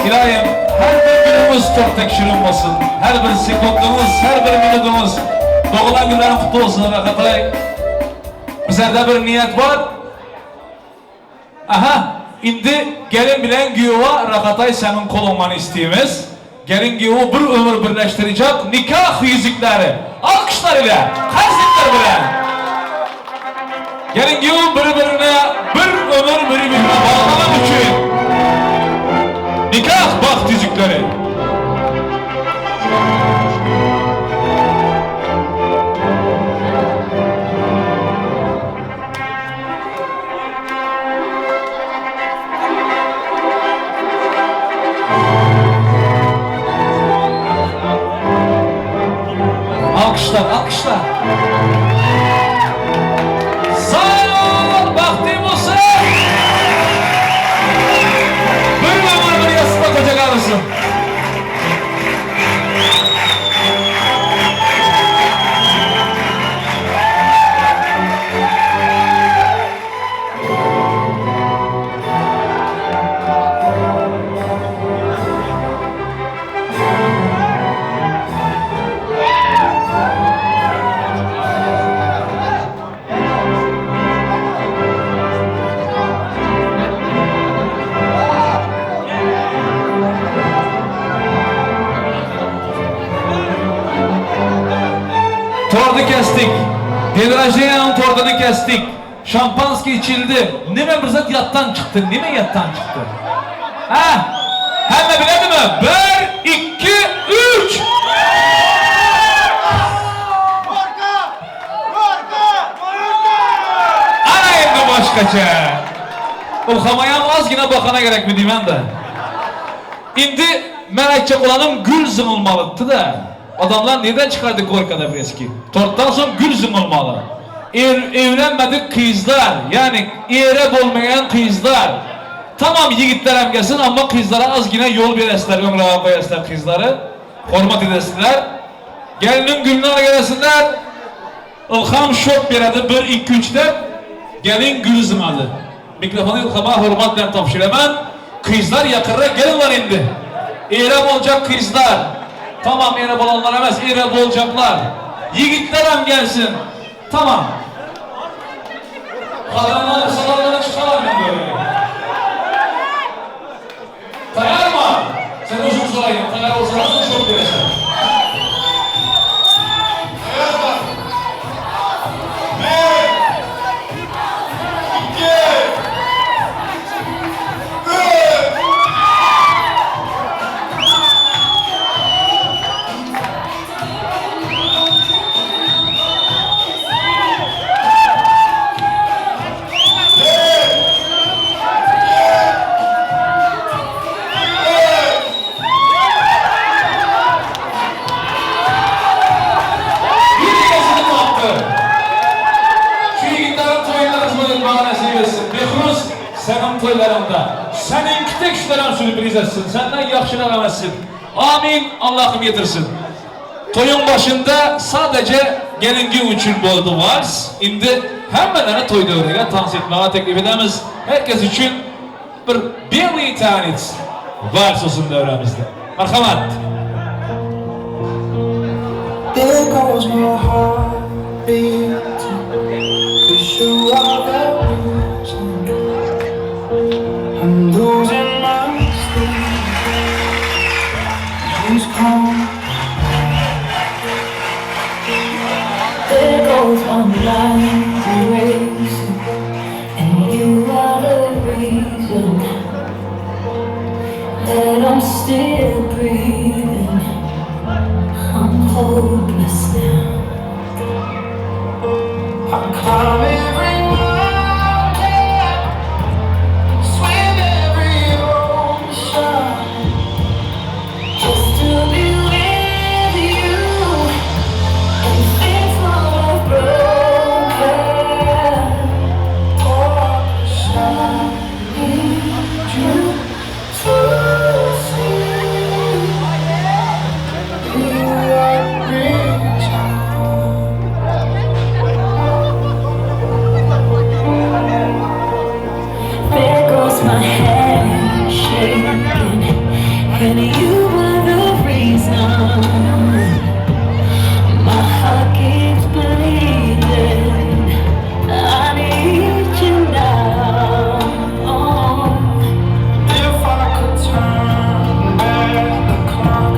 İlahim her bir günümüz çok tekşirin olsun. Her bir sekundumuz, her bir minutumuz. Doğulan günlerin kutlu olsun Rahatay. Bizlerde bir niyet var. Aha, indi gelin bilen güyova Rahatay senin kolunman isteyimiz. Gelin güyova bir ömür birleştirecek nikah yüzükleri. Alkışlar ile, karsaklar bilen. Gelin güyova birbirine bir ömür birbirine bağlamak için nikah baht yüzükleri. Alkışlar, alkışlar. Sağ ol, bahtım olsun. Bir ömür bir yastıkta koca karısın. Tortu kestik. День рождения tortunu kestik. Şampanski içildi. Nime bir zat yattan çıktı? Nime yattan çıktı? Ha? Hemme biledi mi? 1, 2, 3. Ana endi boshqacha. Ilhamayam ozgina bahona kerakmi deyman da. Endi men aytacak olanim gul zingilmalıdı da. Adamlar neden çıkardı Gorka'da eski? Torttan sonra gül zingilmalı. Evlenmedik kızlar, yani ere bolmayan kızlar. Tamam yigitler hem gelsin ama kızlara azgina yol beresizler, öňraga koyasızlar kızları. Hormat edesinler. Gelinin gülünü ala gelesinler. İlham şok beradi 1 2 3 deb. Gelin gül zımadı. Mikrofonu İlham'a hurmat bilen topşiraman. Kızlar yakınra gelinler indi. Ere bolacak kızlar. Tamam ere bolanlar emas, ere bolacaklar. Yigitler hem gelsin. Tamam. Kadınlar salonlara çıkalım böyle. Tayar mı? Sen uzun sorayım. Tayar olsan çok verirsin. kişiler hem sürpriz etsin. Senden yaxşırak etsin. Amin. Allah'ım yetirsin. Toyun başında sadece gelingi üçün boldu vals. Şimdi hemmelere toy devrine dans etmeye teklif edemiz. Herkes için bir белый танец vals olsun devremizde. Marhamat. There goes my heart beating, 'cause you are the reason I'm losing my sleep. Please come. There goes my mind racing, and you are the reason that I'm still breathing. I'm hopeless now. I climb every mountain, swim every ocean, just to be with you and fix what I've broken. Oh, 'cause I need you to see you are the reason. There goes my hand shaking, and you were the reason. My heart keeps bleeding. I need you now. If I could turn back the clock,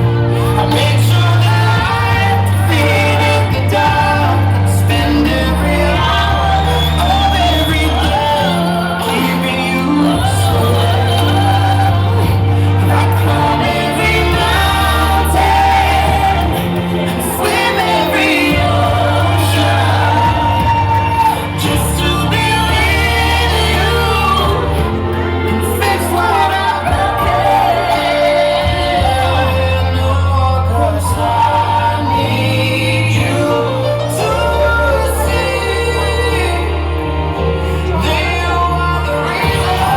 I'd make sure that I defeated the dark. Spend every hour of every day keeping you safe. I climb every mountain, swim every ocean, just to be with you and fix what I've broken. Oh, 'cause I need you to see that you are the reason.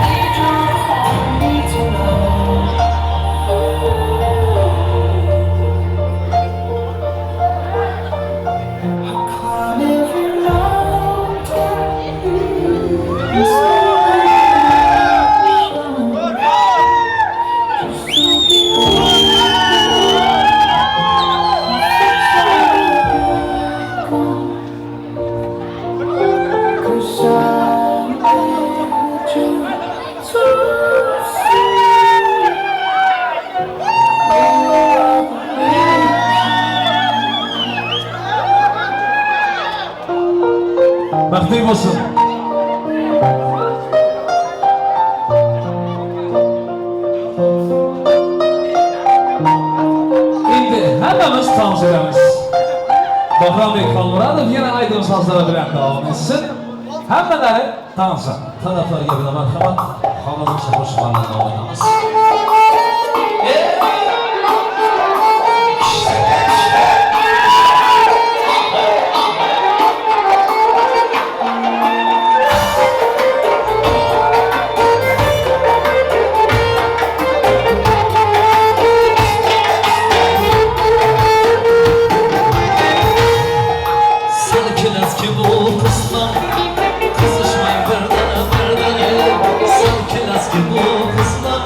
Need you to hold me tonight. I climb every mountain and swim every ocean, just to be with you and fix what I've broken. 'Cause I need you to see you are the reason. Baxtli bo'lsin. Endi hammamiz dans etamiz. Bahrombek Xolmuradov yana ayrim sozlari bilan davom etsin. Hammalari dansa. Taraflarga bir marhamat. Xorazmcha qo'shiqlarni davom etamiz. Sal ki bu qizlar qizishmang birdan birdan. Sal ki bu qizlar.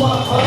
Katta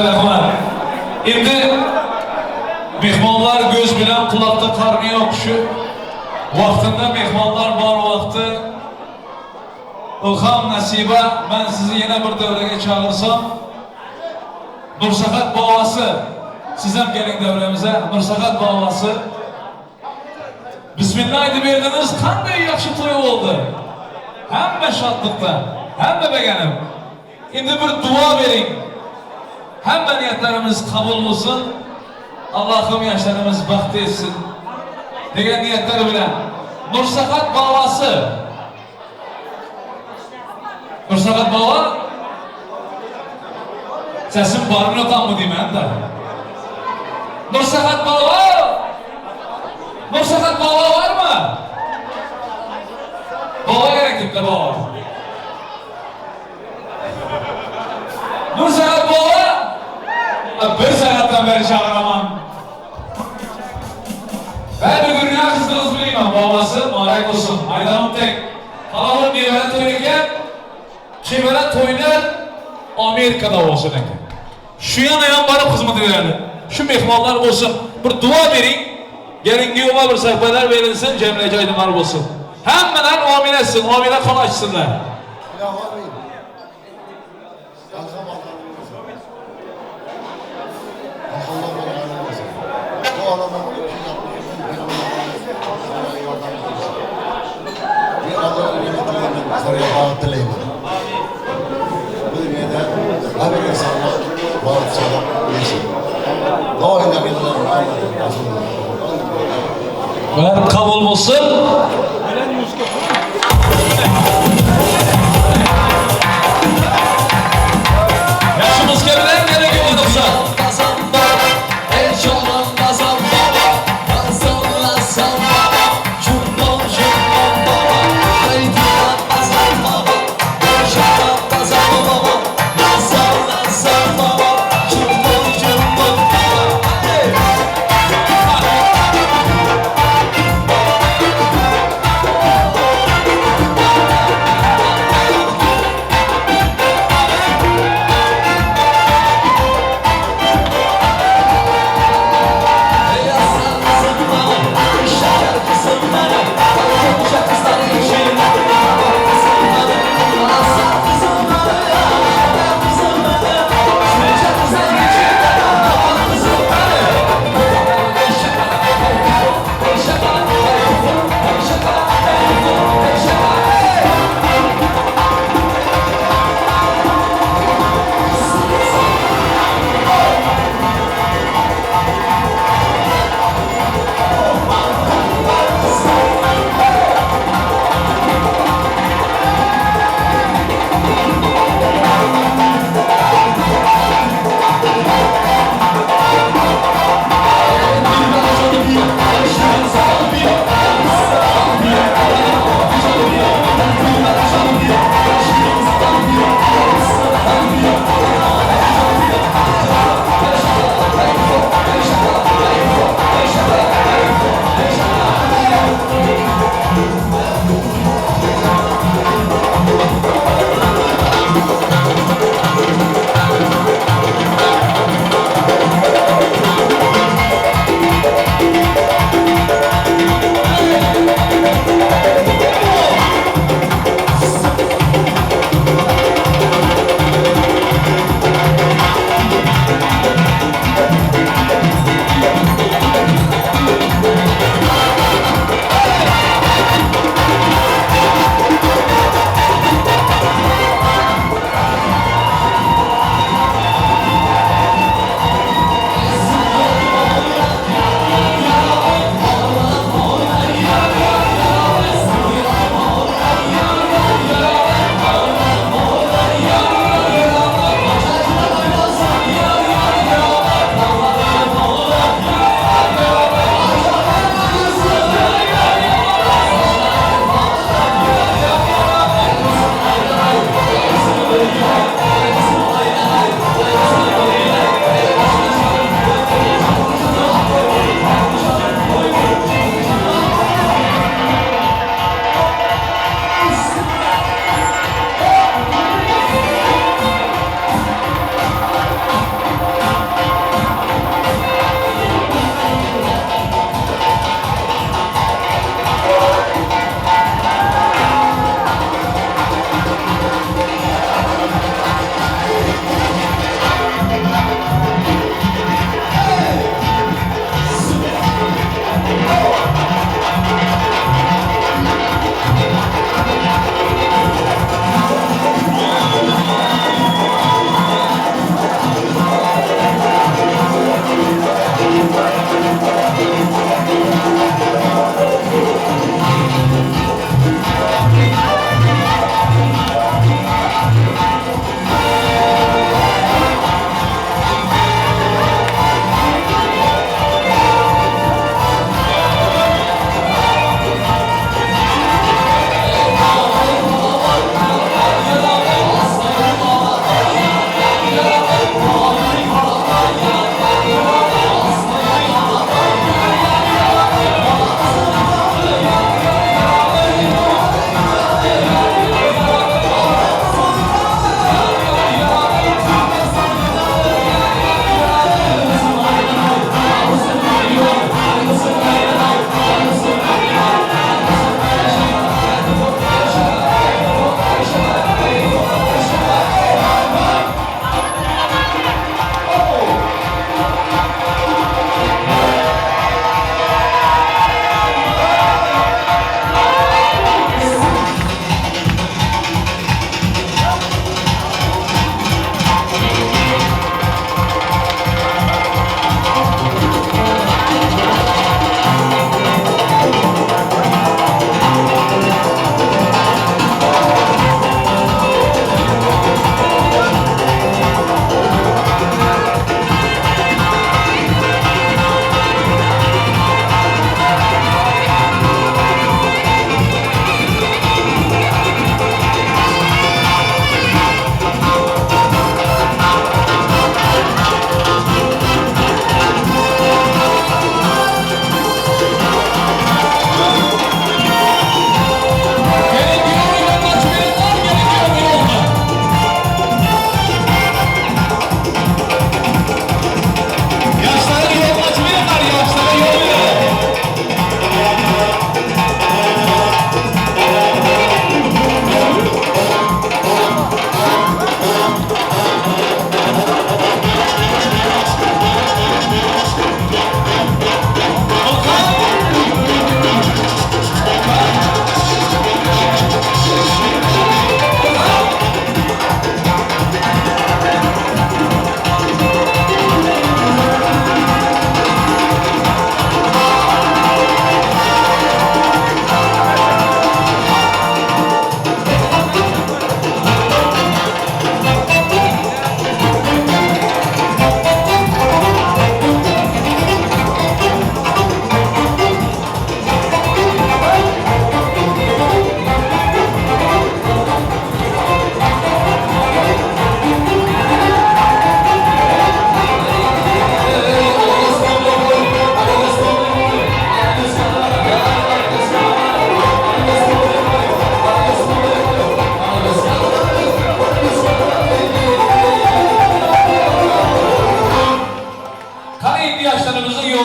rahmat. Endi mehmonlar ko'z bilan quloqda qarni yo'q shu vaqtida mehmonlar bor vaqti Ilhom Nasiba men sizni yana bir davraga chaqirsam Nursahat bobosi siz ham keling davramizga Nursahat bobosi Bismillah deb berdiniz qanday yaxshi to'y bo'ldi. Hamma shodlikda, hamma beganim. Endi bir duo bering. Hamma niyatlarimiz qabul bo'lsin. Allohim yoshlarimiz baxtli etsin degan niyatlar bilan Nursahat bobosi Nursahat bobo Sesim bormi yo'qmi deyman da. Nursahat bobo Nursahat bobo bormi? Bobo kerak debdi bobo. Nursahat bobo bir soatdan beri chaqiraman. Ben bugun yaxshisiniz bilmayman bobosi muborak bo'lsin. Maydonim tek. Halol nevara to'y ekan. Chevara to'ylar Amerikada bo'lsin ekan. Shu yana ham borib xizmat beradi. Shu mehmonlar bo'lsin. Bir duo bering. Keling kuyovga bir sahpalar berilsin, jamla joydimlar bo'lsin. Hammalar amin etsin, amine qo'l ochsinlar. Bagtyýarlyk bersin. La ilahe illallah Muhammedun Rasulullah. Ular kabul bolsun. Yaxshi muzika bilan yana ruxsat.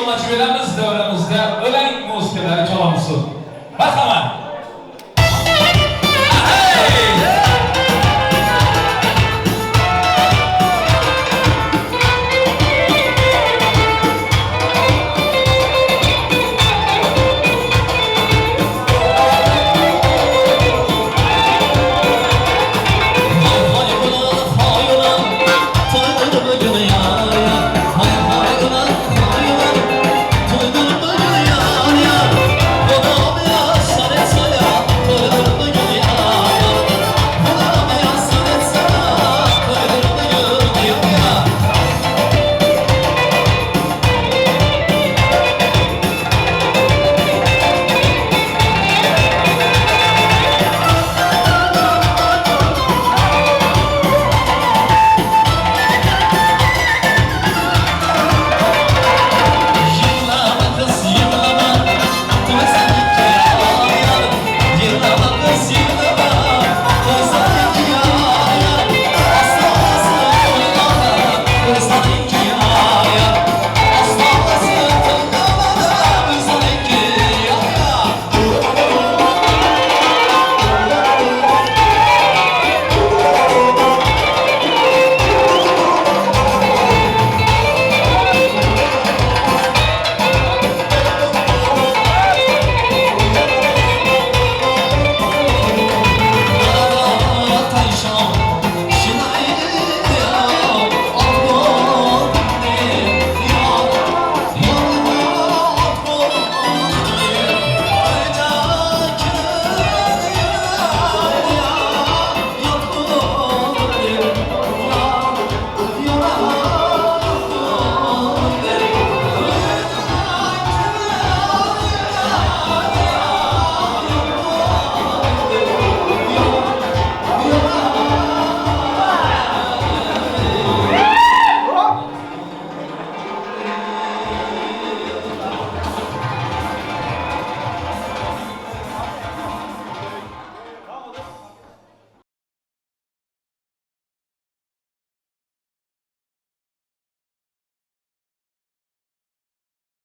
Yolmaçy beremiz döwremizde öleň muzikalary çalamsyn. Marhamat!